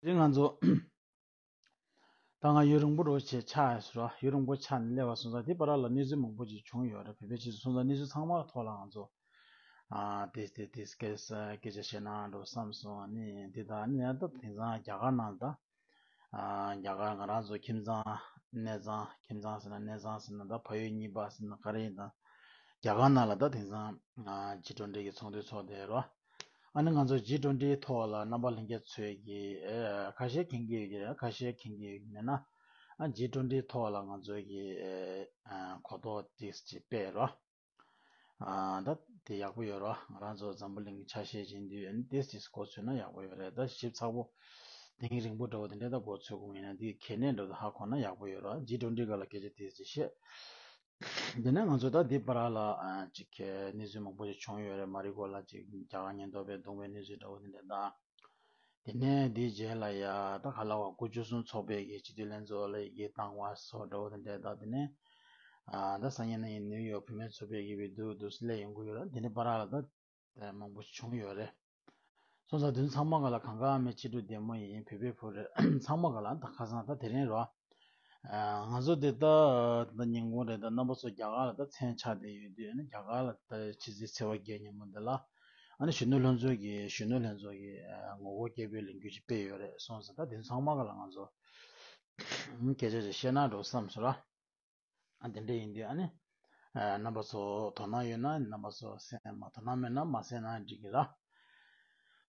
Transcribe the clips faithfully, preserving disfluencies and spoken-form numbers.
དེ་ང་ཚོ་ད་ང་ཡུན་རིང་པོ་རོ་ཆེ་ཆགས་ཡོད་ར། ཡུན་རིང་པོ་ཆགས་ནས་སླེབས་པ་སོང་ཙང་དེ་བར་ལ་གནས་ཚུལ་མང་པོ་ཅིག་བྱུང་ཡོད་རེད། བོད་པའི་སྤྱི་ཚོགས་སོང་ཙང་གནས་ཚུལ་ཚང་མ་ཐོག་ལ་ང་ཚོ་ཨ་དེ་དེ་དེ་སྐད་སྐད་ཆ་བཤད་ན་འགྲོ་བསམ་སོང་། ཨ་ནི་དེ་དང་ཨ་ནི་ད་དེང་སང་རྒྱ་གར་ནང་ད་ཨ་རྒྱ་གར་ང་རང་ཚོ་ཁྱིམ་ཚང་གནས་ཚང་ཁྱིམ་ཚང་ཟེར་ན་གནས་ཚང་ཟེར་ན་ད་ཕ་ཡུལ་གཉིས་པ་ཟེར་ན་ག་རེ་ཡིན་ད། རྒྱ་གར་ནང་ལ་ད་དེང་སང་ཨ་ཇི་ཊུ་ཝེན་ཊི་གི་ཚོགས་འདུ་ཚོགས་བསྡད་རོ། ཨ་ནི་ང་ཚོ་ཇི་ཊུ་ཝེན་ཊི་ཐོག་ལ་རྣམ་པ་ལྷན་རྒྱས་ཚོས་ཀྱི་ཨེ་ཁ་ཤས་མཁྱེན་གྱི་ཡོད་ཀྱི་རེད། ཁ་ཤས་མཁྱེན་གྱི་ཡོད་ཀྱི་མེད་ན། ཨ་ཇི་ཊུ་ཝེན་ཊི་ཐོག་ལ་ང་ཚོས་ཀྱི་ཨེ་ཨ་གོ་རྟོགས་ཏིས་ཅིག་སྤེལ་རོ། ཨ་ད་དེ་ཡག་པོ་ཡོད་རོ། ང་རང་ཚོ་འཛམ་བུ་གླིང་གི་ཆ་ཤས་ཡིན་དུས་ཨ་ནི་ཏིས་ཅིག་གོ་ཚོད་ན་ཡག་པོ་ཡོད་རེད། ད་ཞིབ་ཚགས་པོ་དེང་རིང་པོ་འདྲ་བོ་དེ་འདྲ་ད་གོ་ཚོད་དགོས་ཡིན་ན་དེ་གལ་གནད་འདྲ་བོ་ཧ་གོ་ན་ཡག་པོ་ཡོད་རོ། ཇི་ཊུ་ཝེན་ཊི་སྒང་ལ་སྐད་ཆ་ཏིས་ཅིག་བཤད། དེ་ནས་ང་ཚོ་ད་འདི་བར་ལ་ཨ་ཅིག་གི་གནས་ཚུལ་མང་པོ་ཞིག་བྱུང་ཡོད་རེད། མ་རི་ཀོ་ལ་ཅིག་རྒྱ་གར་ཉེན་རྟོག་པས་རྡུང་བའི་གནས་ཚུལ་འདྲ་བོ་དེ་འདྲ་དང་། དེ་ནས་འདིའི་རྗེས་ལ་ཡ་ད་ག་ལ་བ་དགུ་བཅུ་གསུམ་ཚོགས་པའི་གི་སྤྱི་འཐུས་ལྷན་ཚོགས་ལ་ཡི་གེ་བཏང་བ་སོགས་འདྲ་བོ་དེ་འདྲ་དང་། དེ་ནས་ཨ་ད་སང་ཉིན་ན་ཡིན་ནིའུ་ཡོག་བུད་མེད་ཚོགས་པའི་གི་བི་དུ་དུ་སླེབས་ཡོང་གི་ཡོད་རེད། དེ་ནས་བར་ལ་ད་མང་པོ་བྱུང་ཡོད་རེད། སོང་ཙང་དེ་ཚོ་ཚང་མ་ག་ལ་གང་ག་ཨ་མའི་ཕྱི་དྲོ་བདེ་མོ་ཡིན། བོད་པའི་བུ་རེད། ཚང་མ་ག་ལ་ད་ཁ་སང་ད་དེ་རིང་རོ། ཨ་ང་ཚོ་འདི་ལྟ་ད་ཉིན་གུང་རེད། ད་རྣམ་པ་ཚོ་རྒྱ་གར་ལ་ད་མཚན་ཆགས་བསྡད་ཡོད་དུས་ཨ་ནི་རྒྱ་གར་ལ་ད་ཕྱི་ཚེས་ཚེས་པ་བརྒྱད་ཉིན་མོ་འདི་ལ་ཨ་ནི་གཞོན་ནུ་ལྷན་ཚོགས་ཀྱི་གཞོན་ནུ་ལྷན་ཚོགས་ཀྱི་ཨ་ངོ་རྒོལ་སྐད་འབོད་ལས་འགུལ་ཅིག་སྤེལ་ཡོད་རེད། སོང་ཙང་ད་དེ་ཚང་མ་ག་ལ་ང་ཚོ་སྐད་ཆ་ཅིག་བཤད་ན་འགྲོ་བསམ་སོང་ར། ཨ་དེ་འདྲ་ཡིན་དུས་ཨ་ནི་ཨ་རྣམ་པ་ཚོ་དོ་སྣང་ཡོད་ན་རྣམ་པ་ཚོ་གསན་མ་དོ་སྣང་མེད་ན་མ་གསན་ན་འགྲིག་གི་ར།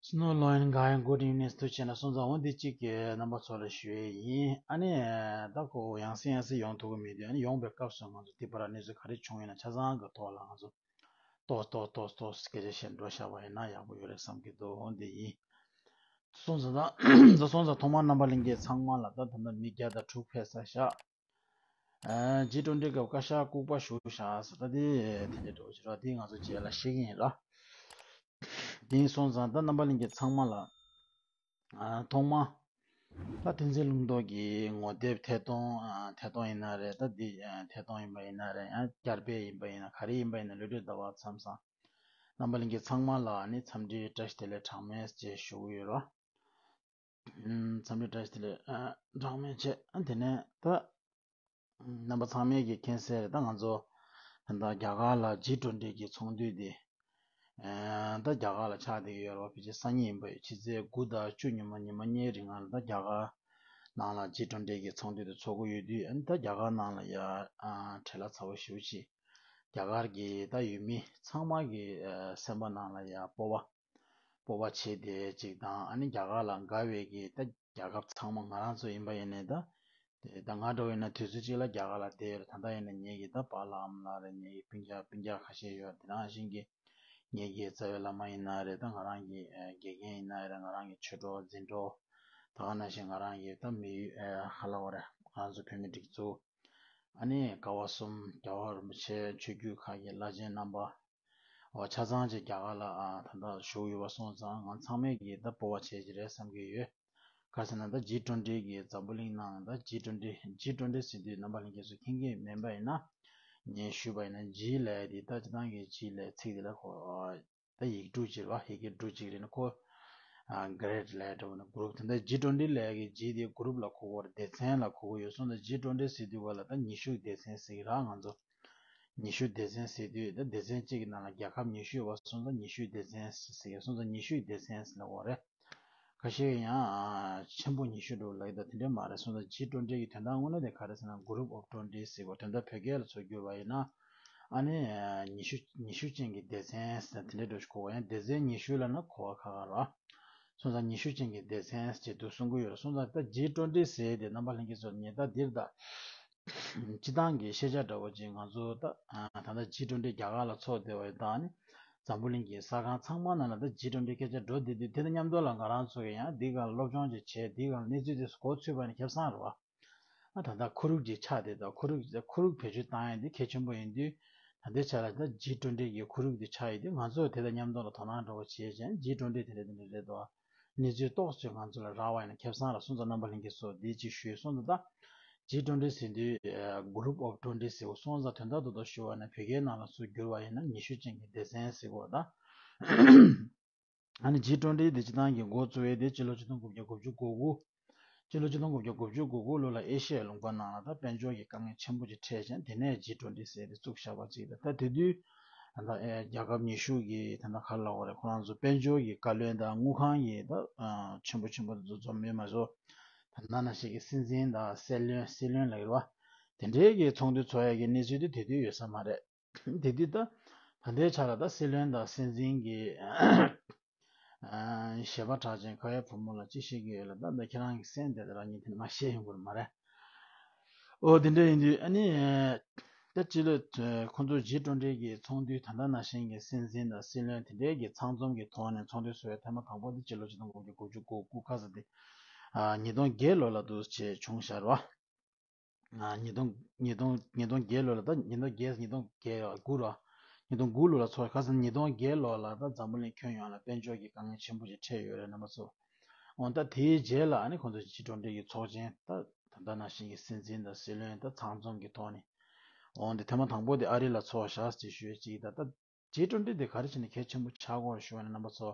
Snow Loin Guy, good evening to channel. སོང་ཙང་འོ་འདི་གཅིག་གི་རྣམ་པ་ཚོ་ལ་ཞུ་ཡས་ཡིན། ཨ་ནི་ད་ཁོ་ཡང་སེ་ཡང་སེ་ཡོང་ཐུབ་ཀྱི་མེད་དུས་ཨ་ནི་ཡོང་པའི་སྐབས་སུ་ང་ཚོ་འདི་པར་གནས་ཚུལ་ག་རེ་བྱུང་ཡོད་ན་ཆ་ཚང་གི་ཐོག་ལ་ང་ཚོ་ཏོག་ཏོག་ཏོག་ཏོག་སྐད་ཆ་བཤད་འགྲོ་བཞག་པ་ཡིན་ན་ཡག་པོ་ཡོད་རེད་བསམ་གྱི་འདུག་འོ་འདི་ཡིན། སོང་ཙང་ད་ད་སོང་ཙང་ཐོག་མར་རྣམ་པ་ལྷན་རྒྱས་ཚང་མ་ལ་ད་ད་ལྟ་མི་བརྒྱ་དང་དྲུག་ཕེབས་ཚར་ཤག་ཇི་ཊུ་ཝེན་ཊི་སྐབས་བཀའ་ཤག་ལྐུགས་པ་ཞུ་བཞག་ཟེར་ད་དེ་དེ་འདྲ་འགྲོ་བྱེད་ར། དེ་ང་ཚོ་རྗེས་ལ་ཤེས་ཀྱི་ཡིན་ར། དེ་སོང་ཙང་ད་རྣམ་པ་ལྷན་རྒྱས་ཚང་མ་ལ་ཨ་ཐོག་མ་ད་བསྟན་འཛིན་ལུང་རྟོགས་ཀྱི་ངོ་དེབ་ཐད་གཏོང་ཨ་ཐད་གཏོང་ཡིན་ན་རེད། ད་འདི་ཨ་ཐད་གཏོང་ཡིན་པ་ཡིན་ན་རེད། ཡང་བསྐྱར་སྤེལ་ཡིན་པ་ཡིན་ན་ག་རེ་ཡིན་པ་ཡིན་ན་གློད་གྲོལ་ཟླ་བ་མཚམས་སང་རྣམ་པ་ལྷན་རྒྱས་ཚང་མ་ལ་ནི་འཚམས་འདྲི་བཀྲ་ཤིས་བདེ་ལེགས་གྲངས་མེད་ཅེས་ཞུ་གི་ཡོད་ར། འཚམས་འདྲི་བཀྲ་ཤིས་བདེ་ལེགས་གྲངས་མེད་བྱས། དེ་ནས་ད་རྣམ་པ་ཚང་མས་ཀྱི་མཁྱེན་གསལ་རེད། ད་ང་ཚོ་ད་ལྟ་རྒྱ་གར་ལ་ཇི་ཊུ་ཝེན་ཊི་གི་ཚོགས་འདུ་དེ་ད་རྒྱ་གར་ལ་ཆགས་བསྡད་ཀྱི་ཡོད་རེད་བ། ཕལ་ཆེར་སང་ཉིན་ཡིན་པ་ཡོད། ཕྱི་ཚེས་དགུ་དང་བཅུ་ཉི་མ་ཉི་མ་གཉིས་རིང་ལ་ད་རྒྱ་གར་ནང་ལ་ཇི་ཊུ་ཝེན་ཊི་གི་ཚོགས་འདུ་དེ་ཚོགས་ཀྱི་ཡོད་དུས་ད་རྒྱ་གར་ནང་ལ་ཡ་བྲེལ་བ་ཚ་པོ་ཞེ་པོ་ཅིག་རྒྱ་གར་གྱི་ད་ཡུལ་མི་ཚང་མ་གི་སེམས་པ་ནང་ལ་ཡ་སྤོབས་པ་སྤོབས་པ་བྱེད་བསྡད་ཅིག་དང་། ཨ་ནི་རྒྱ་གར་ལ་དགའ་བའི་གི་ད་རྒྱལ་ཁབ་ཚང་མ་ང་རང་ཚོ་ཡིན་པ་ཡིན་ནའི་ད་དེ་ད་ང་འདྲ་བོ་ཡིན་ན་དུས་ཚོད་གཅིག་ལ་རྒྱ་གར་ལ་བསྡད་ཡོད་རེད། ད་ལྟ་ཡིན་ན་ངེད་ཀྱི་ད་པཱ་ལགས་ཨ་མ་ལགས་རེད། ངེད་ཀྱི་སྤུན་ཀྱག་སྤུན་ཀྱག་ཁ་ཤས་ཡོད་རེད། དེ་ནང་བཞིན་གྱི་ངེད་ཀྱི་རྩ་བའི་བླ་མ་ཡིན་ན་རེད། ད་ང་རང་གི་དགེ་རྒན་ཡིན་ན་རེད། ང་རང་གི་ཆོས་གྲོགས་འཛིན་གྲོགས་ད་ག་ནང་བཞིན་ང་རང་གི་ད་མི་ཡུལ་ཧ་ལ་བ་རེད། ང་རང་ཚོ་བོད་མི་སྒྲིག་འཛུགས་ཨ་ནི་ཀ་བ་གསུམ་རྒྱལ་བ་རིན་པོ་ཆེ་ཆོས་བརྒྱུད་ཁག་གི་བླ་ཆེན་རྣམ་པ། འོ་ཆ་ཚང་ཅིག་རྒྱ་གར་ལ་ཨ་ད་ལྟ་བཞུགས་ཡོད་པ་སོང་ཙང་ང་ཚང་མས་ཀྱིས་ད་སྤོབས་པ་བྱེད་ཀྱི་རེད་བསམ་གྱི་ཡོད། ག་རེ་ཟེར་ན་ད་ཇི་ཊུ་ཝེན་ཊི་གི་འཛམ་བུ་གླིང་ནང་ད་ཇི་ཊུ་ཝེན་ཊི་ཇི་ཊུ་ཝེན་ཊི་ཟེར་དུས་རྣམ་པ་ལྷན་རྒྱས་ཚོ་མཁྱེན་གྱི་མིན་པ་ཡིན་ན། ངས་ཞུས་པ་ཡིན་ན་ཇི་ལབ་ཡ་དེ་ད་སྤྱིར་བཏང་གི་ཇི་ལབ་ཚིག་དེ་ལ་གོ་ད་ཡིག་འབྲུ་གཅིག་རེད་བ། ཡི་གེ་འབྲུ་གཅིག་རེད་ན་ཁོ་གྷེ་རེ་ཊི་ལབ་འགྲོ་བ་ན་གུ་རུབ། དེ་འདྲ་ཇི་ཊུ་ཝེན་ཊི་ལབ་ཡ་གི་ཇི་དེ་གུ་རུབ་ལ་གོ་གོ་རེད། སྡེ་ཚན་ལ་གོ་གོ་ཡོད་སོང་ཙང་ཇི་ཊུ་ཝེན་ཊི་ཟེར་དུས་ག་ལ་ད་ཉི་ཤུ་སྡེ་ཚན་ཟེར་གི་ར་ང་ཚོ། ཉི་ཤུ་སྡེ་ཚན་ཟེར་དུས་ད་སྡེ་ཚན་གཅིག་གི་ནང་ལ་རྒྱལ་ཁབ་ཉི་ཤུ་ཡོད་པ་སོང་ཙང་ཉི་ཤུ་སྡེ་ཚན་ཟེར་གི་སོང་ཙང་ཉི་ཤུ་སྡེ་ཚན་ཟེར་ལ་འོ་རེད། ཁ་ཤས་ཡང་ཆེན་པོ་ཉི་ཤུ་འགྲོ་ལབ་ཀྱི་འདུག་དེ་འདྲ་མ་རེད། སོང་ཙང་ཇི་ཊུ་ཝེན་ཊི་གི་དོན་དག་དངོས་གནས་དེ་ག་རེ་ཟེར་ན་གུ་རུབ་ཨོབ་ཊུ་ཝེན་ཊི་ཟེར་གོ་དོན་དག་བོད་སྐད་ལ་ཚུར་བསྒྱུར་བ་ཡིན་ན་ཨ་ནི་ཉི་ཤུ་ཉི་ཤུ་ཅན་གྱི་སྡེ་ཚན་ཟེར་དེ་འདྲ་འགྲོ་ཞིག་གོ་བ་ཡང་སྡེ་ཚན་ཉི་ཤུ་ལབ་ན་གོ་བ་ཁག་ཁག་རེད། སོང་ཙང་ཉི་ཤུ་ཅན་གྱི་སྡེ་ཚན་ཅེས་འདུག་གསུང་གི་ཡོད་རེད། སོང་ཙང་ད་ཇི་ཊུ་ཝེན་ཊི་ཟེར་དེ་རྣམ་པ་ལྷན་རྒྱས་ཚོ་ངས་ད་འདིར་ད་སྤྱིར་བཏང་གི་ཤེས་བྱ་འདྲ་བོ་ཅིག་ང་ཚོ་ད་ད་ལྟ་ཇི་ཊུ་ཝེན་ཊི་རྒྱ་གར་ལ་ཚོགས་བསྡད་པ་ཡིན་ད་ནི་འཛམ་བུ་གླིང་གི་ས་ཁང་ཚང་མ་ནང་ལ་ད་ཇི་ཊུ་ཝེན་ཊི་སྐད་ཆ་འགྲོ་བསྡད་དུས་དེ་དང་མཉམ་དུ་ལ་ང་རང་ཚོ་གི་ཡང་འདི་སྒང་ལ་སློབ་སྦྱོང་ཅིག་བྱས་འདི་སྒང་ལ་གནས་ཚུལ་དེ་ཚོ་གོ་ཚུད་པ་ནི་ཁེ་བཟང་རེད་བ། ཨ་ད་ལྟ་ཁོར་ཡུག་ཅིག་ཆགས་བསྡད་ད་ཁོར་ཡུག་ཁོར་ཡུག་བེད་སྤྱོད་བཏང་ཡ་འདི་གལ་ཆེན་པོ་ཡིན་དུས། ད་ལྟའི་ཆ་ལ་ད་ཇི་ཊུ་ཝེན་ཊི་གི་ཁོར་ཡུག་དེ་ཆགས་ཡོད་དུས་ང་ཚོ་དེ་དང་མཉམ་དུ་ལ་དོ་སྣང་འདྲ་བོ་བྱེད་ཅན་ཇི་ཊུ་ཝེན་ཊི་དེ་འདྲ་དེ་འདྲ་རེད་དོ། གནས་ཚུལ་ཏོག་ཙམ་ང་ཚོ་ལ་རག་པ་ཡིན་ན་ཁེ་བཟང་ར། སོང་ཙང་རྣམ་པ་ལྷན་རྒྱས་ཚོ་འདི་ཅིག་ཞུས་སོང་ཙང་ད་ཇི་ཊུ་ཝེན་ཊི་ཟེར་དུས་གུ་རུབ་ཨོབ་ཊུ་ཝེན་ཊི་ཟེར་གོ་སོང་ཙང་དོན་དག་རྡོག་རྡོག་ཞུ་བ་ན་བོད་སྐད་ནང་ལ་ཚུར་བསྒྱུར་བ་ཡིན་ན་ཉི་ཤུ་ཅན་གྱི་སྡེ་ཚན་ཟེར་གོ་ད། ཨ་ནི་ཇི་ཊོན་ཊི་འདི་སྤྱིར་བཏང་གི་འགོ་བཙུགས་ཡས་དེ་སྤྱི་ལོ་ཆིག་སྟོང་དགུ་བརྒྱ་དགུ་བཅུ་གོ་དགུ། སྤྱི་ལོ་ཆིག་སྟོང་དགུ་བརྒྱ་དགུ་བཅུ་གོ་དགུ་ལོ་ལ་ཨེ་ཤི་ཡའི་ལུང་པ་ནང་ལ་ད་དཔལ་འབྱོར་གྱི་དཀའ་ངལ་ཆེན་པོ་ཅིག་འཕྲད་བྱས། དེ་ནས་ཇི་ཊོན་ཊི་ཟེར་དེ་བཙུགས་བཞག་པ་ཅིག་རེད། ད་དེ་དུས་ད་ལྟ་ཨེ་རྒྱལ་ཁབ་ཉི་ཤུ་གི་ད་ལྟ་ག་རེ་ལབ་དགོས་རེད། ཁོ་རང་ཚོ་དཔལ་འབྱོར་གྱི་བཀའ་བློན་དང་དངུལ་ཁང་གི་ད་ཨ་ཆེན་པོ་ཆེན་པོ་དེ་ཚོ་འཛོམས་ཡོད་མ་རེད། ད་ལྟ་ནང་བཞིན་གྱི་སྲིད་འཛིན་དང་སྲིད་བློན། སྲིད་བློན་ལབ་ཀྱི་རེད་བ། དེ་འདྲའི་གི་ཚོགས་འདུ་ཚོགས་ཡས་ཀྱི་གནས་ཚུལ་དེ་དེ་དུས་ཡོད་ས་མ་རེད། དེ་དུས་ད་ད་ལྟའི་ཆ་ལ་ད་སྲིད་བློན་དང་སྲིད་འཛིན་གྱི་ཨ་ཞལ་པར་གྲགས་ཅན་ཁ་ཡ་བུ་མོ་ལ་ཅི་བཤད་ཀྱི་ཡོད་ལབ་ན། ད་ཁྱེད་རང་གི་སེམས་དེ་ད་རང་ཉིད་དེ་ནས་མ་བཤད་ཡོང་གི་རེད་མ་རེད། ཨོ་དེ་འདྲ་ཡིན་དུས་ཨ་ནི་ད་སྤྱི་ལོ་ཁོང་ཚོ་ཇི་ཊོན་ཊི་གི་ཚོགས་འདུ། ད་ལྟ་ནང་བཞིན་གྱི་སྲིད་འཛིན་དང་སྲིད་བློན་དེ་འདྲའི་གི་ཚང་འཛོམས་ཀྱི་ཐོག་ནས་ཚོགས་འདུ་ཚོགས་ཡས་ཐེངས་མ་དང་པོ་དེ་སྤྱི་ལོ་ཆིག་སྟོང་དགུ་བརྒྱ་དགུ་བཅུ་གོ་དགུ་ཁ་ས་དེ་ཉིས་སྟོང་བརྒྱད་ལོ་ལ་འདུག་བྱས་བྱུང་བཞག་རེད་བ། ཉིས་སྟོང་ཉིས་སྟོང་ཉིས་སྟོང་བརྒྱད་ལོ་ལ། ད་ཉིས་སྟོང་བརྒྱད་ཉིས་སྟོང་བརྒྱད་དགུ་ར། ཉིས་སྟོང་དགུ་ལོ་ལ་ཚོགས། ཁ་སང་ཉིས་སྟོང་བརྒྱད་ལོ་ལ་ད་འཛམ་བུ་གླིང་ཁྱོན་ཡོངས་ལ་དཔལ་འབྱོར་གྱི་དཀའ་ངལ་ཆེན་པོ་ཞིག་འཕྲད་ཡོད་རེད་རྣམ་པ་ཚོ། འོ་ད་དེའི་རྗེས་ལ་ཨ་ནི་ཁོང་ཚོ་ཇི་ཊོན་ཊི་གི་ཚོགས་ཆེན། ད་ད་ལྟ་ནང་བཞིན་གྱི་སྲིད་འཛིན་དང་སྲིད་བློན་ད་ཚང་འཛོམས་ཀྱི་ཐོག་ནས། འོ་འདི་ཐེངས་མ་དང་པོ་དེ་ཨ་རི་ལ་ཚོགས་བཞག་ཅེས་ཞུ་ཡས་ཅིག་ད་ད། ཇི་ཊོན་ཊི་དེ་ག་རེ་བྱས་ནས་གལ་ཆེན་པོ་ཆགས་ཀྱི་ཡོད་རེད་ཞུ་བ་ན། རྣམ་པ་ཚོ།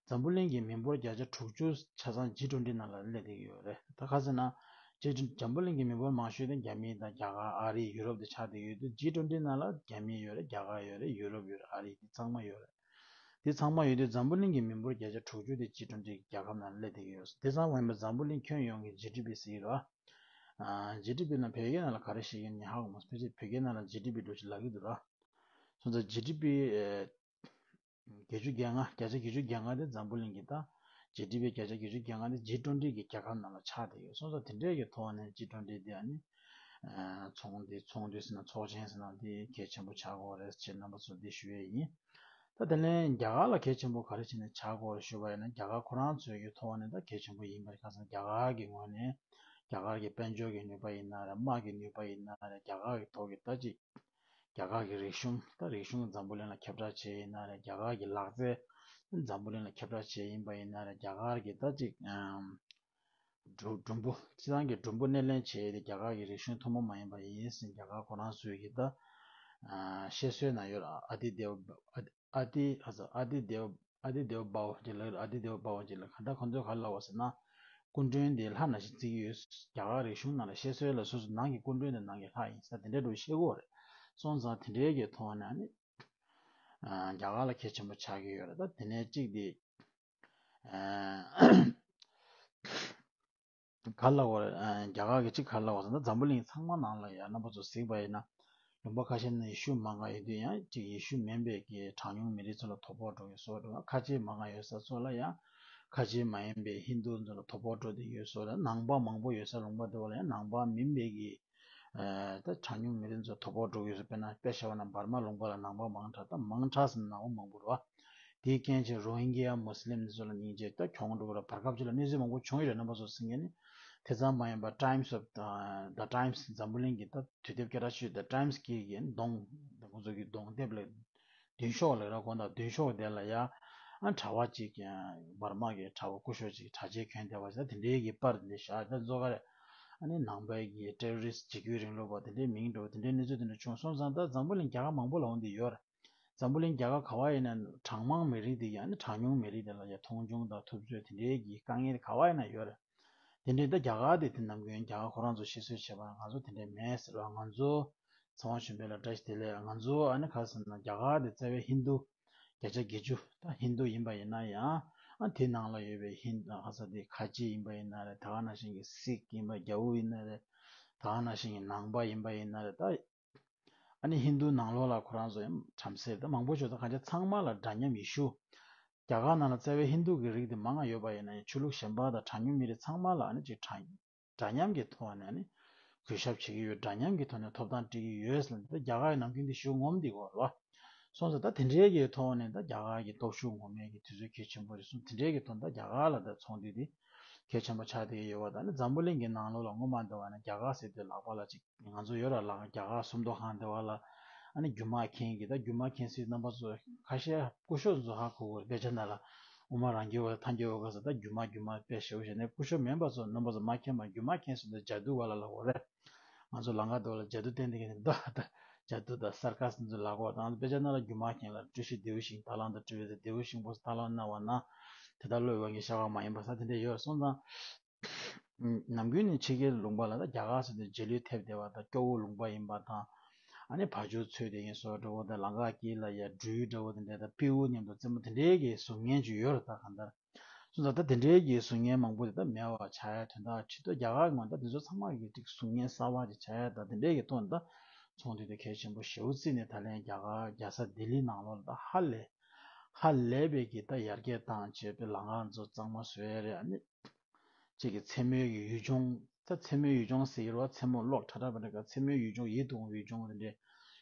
འཛམ་བུ་གླིང་གི་མི་འབོར་བརྒྱ་ཆ་དྲུག་ཅུ་ཆ་ཚང་ཇི་ཊོན་ཊི་ནང་ལ་སླེབས་བསྡད་ཀྱི་ཡོད་རེད། ད་ག་ཟེར་ན། ཇི་ཊོན། འཛམ་བུ་གླིང་གི་མི་འབོར་མང་ཤོས་དེ་རྒྱ་མི་དང་རྒྱ་གར། ཨ་རི། ཡུ་རོབ་དེ་ཆགས་བསྡད་ཀྱི་ཡོད་དུས། ཇི་ཊོན་ཊི་ནང་ལ་རྒྱ་མི་ཡོད་རེད། རྒྱ་གར་ཡོད་རེད། ཡུ་རོབ་ཡོད་རེད། ཨ་རི། དེ་ཚང་མ་ཡོད་རེད། དེ་ཚང་མ་ཡོད་དུས་འཛམ་བུ་གླིང་གི་མི་འབོར་བརྒྱ་ཆ་དྲུག་ཅུ་དེ་ཇི་ཊོན་ཊི་གི་རྒྱལ་ཁབ་ནང་སླེབས་བསྡད་ཀྱི་ཡོད། དེ་ཙང་མ་ཡིན་པར་འཛམ་བུ་གླིང་ཁྱོན་ཡོངས་ཀྱི་ཇི་ཌི་པི་ཟེར་གྱི་རེད་བ། ཨ་ཇི་ཌི་པི་ནང་བོད་སྐད་ནང་ལ་ག་རེ་བཤད་ཀྱི་ཡིན་ཧ་གོ་མ་སོང་། ཕལ་ཆེར་བོད་སྐད་ནང་ལ་ཇི་ཌི་པི་འདྲ་ཅིག་ལབ་ཀྱི་འདུག་ར། སོང་ཙང་ཇི་ཌི་པི་ཨེ་བརྒྱད་ཅུ་གྱ་ལྔ། བརྒྱ་ཆ་བརྒྱད་ཅུ་གྱ་ལྔ་དེ་འཛམ་བུ་གླིང་གི། ད་ཇི་ཌི་པི་བརྒྱ་ཆ་བརྒྱད་ཅུ་གྱ་ལྔ་དེ་ཇི་ཊོན་ཊི་གི་རྒྱལ་ཁབ་ནང་ལ་ཆགས་བསྡད་ཡོད། སོང་ཙང་དེ་འདྲའི་གི་ཐོག་ནས་ཇི་ཊོན་ཊི་དེ་ཨ་ནི་ཨ་ཚོགས་འདུ། ཚོགས་འདུ་ཟེར་ན་ཚོགས་ཆེན་ཟེར་ན་དེ་གལ་ཆེན་པོ་ཆགས་ཀྱི་ཡོད་རེད་ཅེས་རྣམ་པ་ཚོར་འདི་ཞུ་ཡས་ཡིན། ད་དེ་ནས་རྒྱ་གར་ལ་གལ་ཆེན་པོ་ག་རེ་བྱས་ནས་ཆགས་ཀྱི་ཡོད་རེད་ཞུ་བ་ཡིན་ན། རྒྱ་གར་ཁོ་རང་ཚོའི་གི་ཐོག་ནས་ད་གལ་ཆེན་པོ་ཡིན་པ་རེད། ཁ་སང་རྒྱ་གར་གི་ངོས་ནས་རྒྱ་གར་གྱི་དཔལ་འབྱོར་གྱི་ནུས་པ་ཡིན་ན་རེད། དམག་གི་ནུས་པ་ཡིན་ན་རེད། རྒྱ་གར་གྱི་ཐོག་གི་ད་ཅིག་རྒྱ་གར་གྱི་རིག་གཞུང་། ད་རིག་གཞུང་འཛམ་བུ་གླིང་ལ་ཁྱབ་བསྒྲགས་བྱས་ཡིན་ན་རེད། རྒྱ་གར་གྱི་ལག་རྩལ་འཛམ་བུ་གླིང་ལ་ཁྱབ་བསྒྲགས་བྱས་ཡིན་པ་ཡིན་ན་རེད། རྒྱ་གར་གྱི་ད་ཅིག་ཨམ་སྒྲུང་སྒྲུང་པོ། སྤྱིར་བཏང་གི་སྒྲུང་པོ་སྣེ་ལེན་བྱས་ཏེ་རྒྱ་གར་གྱི་རིག་གཞུང་ཐུན་མོང་མ་ཡིན་པ་ཡིན་ཟེར་རྒྱ་གར་ཁོ་རང་ཚོའི་གི་ད་ཨ་བཤད་སྲོལ་ནང་ཡོད་རེད། ཨ་ཏི་དེ་བ། ཨ་ཏི། ཨ་ཏི་དེ་བ། ཨ་ཏི་དེ་བ་བྷ་བ་ཅེས་ལབ་ཀྱི་རེད། ཨ་ཏི་དེ་བ་བྷ་བ་ཅེས་ལབ། ག་ད་ཁོ་ཚོས་ག་རེ་ལབ་པ་ཟེར་ན། སྐུ་མགྲོན་དེ་ལྷ་ནང་བཞིན་བརྩི་གི་ཡོད། རྒྱ་གར་རིག་གཞུང་ནང་ལ་བཤད་སྲོལ་ལ་སོ་སོ་ནང་གི་སྐུ་མགྲོན་དེ་ནང་གི་ལྷ་ཡིན་ཟེར་དེ་འདྲ་འདྲ་བཤད་ཀྱི་ཡོད་རེད། སོང་ཙང་དེ་འདྲའི་གི་ཐོག་ནས་ཨ་ནི་ཨ་རྒྱ་གར་ལ་གལ་ཆེན་པོ་ཆགས་ཀྱི་ཡོད་རེད། ད་དེ་ནས་གཅིག་དེ་ཨ་ག་རེ་ལབ་དགོས་རེད། ཨ་རྒྱ་གར་གྱི་གཅིག་ག་རེ་ལབ་དགོས་ཟེར་ན། འཛམ་བུ་གླིང་ཚང་མ་ནང་ལ་ཡང་རྣམ་པ་ཚོ་གཟིགས་པ་ཡིན་ན། ལུང་པ་ཁ་ཤས་ནང་ཡེ་ཤུ་མང་ག་ཡོད་དུས་ཡང་གཅིག་ཡེ་ཤུ་མིན་པའི་གི་གྲངས་ཉུང་མི་རིགས་ཚོ་ལ་དོ་ཕོག་འགྲོ་གི་བཟོ་འགྲོ། ཁ་ཆེ་མང་ག་ཡོད་ས་ཚོ་ལ་ཡང་ཁ་ཆེ་མ་ཡིན་པའི་ཧིན་དུ་ཚོ་ལ་དོ་ཕོག་འགྲོ་བསྡད་ཡོད་བཟོ་འདྲ། ནང་པ་མང་པོ་ཡོད་ས་ལུང་པ་དེ་བ་ལ་ཡང་ནང་པ་མིན་པའི་གི་ཨ་ད་གྲངས་ཉུང་མི་རིགས་ཚོ་དོ་ཕོག་འགྲོ་གི་བཟོ། དཔེར་ན་དཔེ་བཞག་པ་ན་འབར་མ་ལུང་པ་ལ་ནང་པ་མང་དྲགས། ད་མང་དྲགས་ཟེར་ན་ནང་པ་མང་པོ་རེད་བ། དེའི་རྐྱེན་བྱས་རོ་ཧིན་གྱི་ཡ་མུ་སི་ལིམ་འདི་ཚོ་ལ་སྙིང་རྗེ་ད་གྱོང་འགྲོ་གི་རེད། བར་སྐབས་ཅིག་ལ་གནས་ཚུལ་མང་པོ་བྱུང་ཡོད་རེད། རྣམ་པ་ཚོ་གཟིགས་མཁན་ནི། དེ་ཙམ་མ་ཡིན་པར་Times of the Times འཛམ་བུ་གླིང་གི་ད་དུས་དེབ་སྐད་གྲགས་ཆེ་ཤོས་དེ་Times གི་གི་གདོང་། ཁོང་ཚོ་གི་གདོང་དེབ་ལ་མདུན་ཤོག་ལབ་ར་དགོངས་དག་མདུན་ཤོག་དེ་ལ་ཡ་ཨ་གྲྭ་པ་ཅིག་ཡང་འབར་མ་གི་གྲྭ་པ་སྐུ་ཞབས་ཅིག་གྲྭ་ཆས་གྱོན་བསྡད་པ་ཞིག་ད་དེ་འདྲའི་གི་པར་དེ་འདྲ་བཞག་ད་གཙོ་ག་རེད། ཨ་ནི་ནང་པའི་གི་terrorist འཇིགས་སྐུལ་རིང་ལུགས་པ་དེ་འདྲའི་མིང་འདྲ་བོ་དེ་འདྲའི་གནས་ཚུལ་དེ་འདྲ་བྱུང་སོང་ཙང་། ད་འཛམ་བུ་གླིང་རྒྱ་གར་མང་པོ་ལ་འོང་བསྡད་ཡོད་རེད། འཛམ་བུ་གླིང་རྒྱ་གར་ག་བ་ཡིན་ན་གྲངས་མང་མི་རིགས་དེ་ཡང་ནི་གྲངས་ཉུང་མི་རིགས་དེ་ལ་ཡང་མཐོང་ཆུང་དང་ཐུབ་ཚོད་དེ་འདྲའི་གི་དཀའ་ངལ་ག་བ་ཡིན་ན་ཡོད་རེད། དེ་འདྲའི་ད་རྒྱ་གར་དེ་དེ་ནམ་རྒྱུན་རྒྱ་གར་ཁོ་རང་ཚོ་ཤེས་སོས་བྱས་པ་ང་ཚོ་དེ་འདྲའི་མེད་ཟེར་བ། ང་ཚོ་ཚེ་དབང་ཆོས་འཕེལ་ལགས་བཀྲ་ཤིས་བདེ་ལེགས། ང་ཚོ་ཨ་ནི་ག་ཟེར་ན་རྒྱ་གར་དེ་རྩ་བའི་ཧིན་དུ་བརྒྱ་ཆ་བརྒྱད་ཅུ་ད་ཧིན་དུ་ཡིན་པ་ཡིན་ན་ཡང་ཨ་དེ་ནང་ལ་ཡོད་པའི་ཧིན་ག་ཟེར་དེ་ཁ་ཆེ་ཡིན་པ་ཡིན་ན་རེད། ད་ག་ནང་བཞིན་གྱི་སིག་ཡིན་པ་རྒྱ་བོ་ཡིན་ན་རེད། ད་ག་ནང་བཞིན་གྱི་ནང་པ་ཡིན་པ་ཡིན་ན་རེད། ད་ཨ་ནི་ཧིན་དུ་ནང་ལོགས་ལ་ཁོ་རང་ཚོ་ཡང་བྲམ་ཟེ་ད་མང་པོ་ཞིག་ད་གང་ཆ་ཚང་མ་ལ་འདྲ་མཉམ་ཡེ་ཤུ། རྒྱ་གར་ནང་ལ་རྩ་བའི་ཧིན་དུ་གི་རིགས་དེ་མང་ང་ཡོད་པ་ཡིན་ན་ཡང་ཆོས་ལུགས་གཞན་པ་དང་གྲངས་ཉུང་མི་རིགས་ཚང་མ་ལ་ཨ་ནི་ཅིག་འདྲ་འདྲ་མཉམ་གྱི་ཐོག་ནས་ཨ་ནི་གུས་ཞབས་བྱེད་ཀྱི་ཡོད། འདྲ་མཉམ་གྱི་ཐོག་ནས་ཐོབ་ཐང་སྤྲད་ཀྱི་ཡོད་ཟེར་ནས་ད་རྒྱ་གར་ཡི་ནམ་རྒྱུན་དེ་ཞུ་ངོམ་འདི་གོ་རེད་བ། སོང་ཙང་ད་དེ་འདྲའི་གི་ཐོག་ནས་ད་རྒྱ་གར་གྱི་སྟོབས་ཤུགས་ངོམ་ཡས་ཀྱི་དུས་ཚོད་གལ་ཆེན་པོ་རེད་གསུངས། དེ་འདྲའི་གི་ཐོག་ནས་ད་རྒྱ་གར་ལ་ད་ཚོགས་འདུ་དེ་གལ་ཆེན་པོ་ཆགས་བསྡད་ཀྱི་ཡོད་པ། ད་ནི་འཛམ་བུ་གླིང་གི་ནང་ལོགས་ལ་སྔོན་མ་འདི་བ་ན་རྒྱ་གར་ཟེར་དུས་ལག་པ་ལ་ཅིག་ང་ཚོ་ཡོད་ར་ལག་རྒྱ་གར་སུམ་མདོ་ཁང་འདི་བ་ལ་ཨ་ནི་རྒྱུ་མ་མཁན་གྱི་ད་རྒྱུ་མ་མཁན་ཚོའི་རྣམ་པ་ཚོ་ཁ་ཤས་སྐུ་ཞབས་ཚོ་ཧ་གོ་གི་རེད། དཔེ་ཆ་ནང་ལ་དབུ་མ་རང་རྒྱལ་བ་ཐལ་འགྱུར་བ་ག་ས་ད་རྒྱུ་མ་རྒྱུ་མ་དཔེ་ཞེ་པོ་བྱས་ནས་སྐུ་ཞབས་མིན་པ་ཚོ་རྣམ་པ་ཚོ་མ་མཁྱེན་པ་རྒྱུ་མ་མཁན་ཚོ་འདི་ཇ་དུ་བ་ལ་ལབ་དགོས་རེད། ང་ཚོ་ལམ་ཁ་འདི་བ་ལ་ཇ་དུ་བསྟན་བསྡད་མཁན་འདི་ད་ ཇ་དུ་དང་སར་ཀ་སི་ཚོ་ལ་གོ་དང་དཔེ་ཆ་ནང་ལ་སྒྱུ་མ་མཁན་ལ་བཀྲ་ཤིས་ལྡེའུ་ཤིང་ད་ལང་དང་བཀྲ་ཤིས་ལྡེའུ་ཤིང་པོ་ད་ལང་གནང་བ་ན་དེ་ལྟར་བློ་ཡོད་པ་ངས་བཞག་པ་མ་ཡིན་པ་ས་དེ་འདྲ་ཡོད་སོང་ཙང་། ནམ་རྒྱུན་ནས་ཕྱི་རྒྱལ་ལུང་པ་ལ་ད་རྒྱ་གར་ཟེར་དུས་རྗེས་ལུས་ཐེབས་བསྡད་པ་དང་སྐྱོ་བོ་ལུང་པ་ཡིན་པ་དང་། ཨ་ནི་བ་ཕྱུགས་འཚོས་དེ་ཡིན་སོགས་འདྲ་བོ་དང་ལམ་ཁ་དཀྱིལ་ལ་ཡ་སྦྲུལ་འདྲ་བོ་དེ་འདྲ་དང་སྤྲེའུ་མཉམ་དུ་རྩེད་མོ་དེ་འདྲའི་གི་གཟུགས་བརྙན་ཅིག་ཡོད་རེད་ད་གང་ལྟར། སོང་ཙང་ད་དེ་འདྲའི་གི་གཟུགས་བརྙན་མང་པོ་དེ་ད་མེད་པ་ཆགས་ཡ་དོན་དག་ཆེད་དུ་རྒྱ་གར་ངོས་ད་དེ་ཚོ་ཚང་མ་གི་ཅིག་གཟུགས་བརྙན་གསར་པ་ཅིག་ཆགས་ཡ་ད་དེ་འདྲའི་གི་ཐོག་ནས་ད་ཚོང་འདུས་དེ་གལ་ཆེན་པོ་ཞེ་པོ་བརྩིས་ནས་ད་ལན་རྒྱ་གར་རྒྱལ་ས་ལྡི་ལི་ནང་ལོགས་ལ་ད་ཧ་ལས་ཧ་ལས་པའི་གི་ད་ཡར་རྒྱས་བཏང་བྱས་པའི་ལམ་ཁ་ཚོ་གཙང་མ་བཟོས་ཡ་རེད། ཨ་ནི་ཅིག་གི་མཚན་མོའི་གི་ཡུལ་ལྗོངས་ད་མཚན་མོའི་ཡུལ་ལྗོངས་ཟེར་གྱི་རེད་བ། མཚན་མོ་གློག་ཁྲ་ཁྲ་བ་འདྲ་ག་མཚན་མོའི་ཡུལ་ལྗོངས་ཡིད་དུ་འོང་བའི་ལྗོངས་དེ་འདྲའི་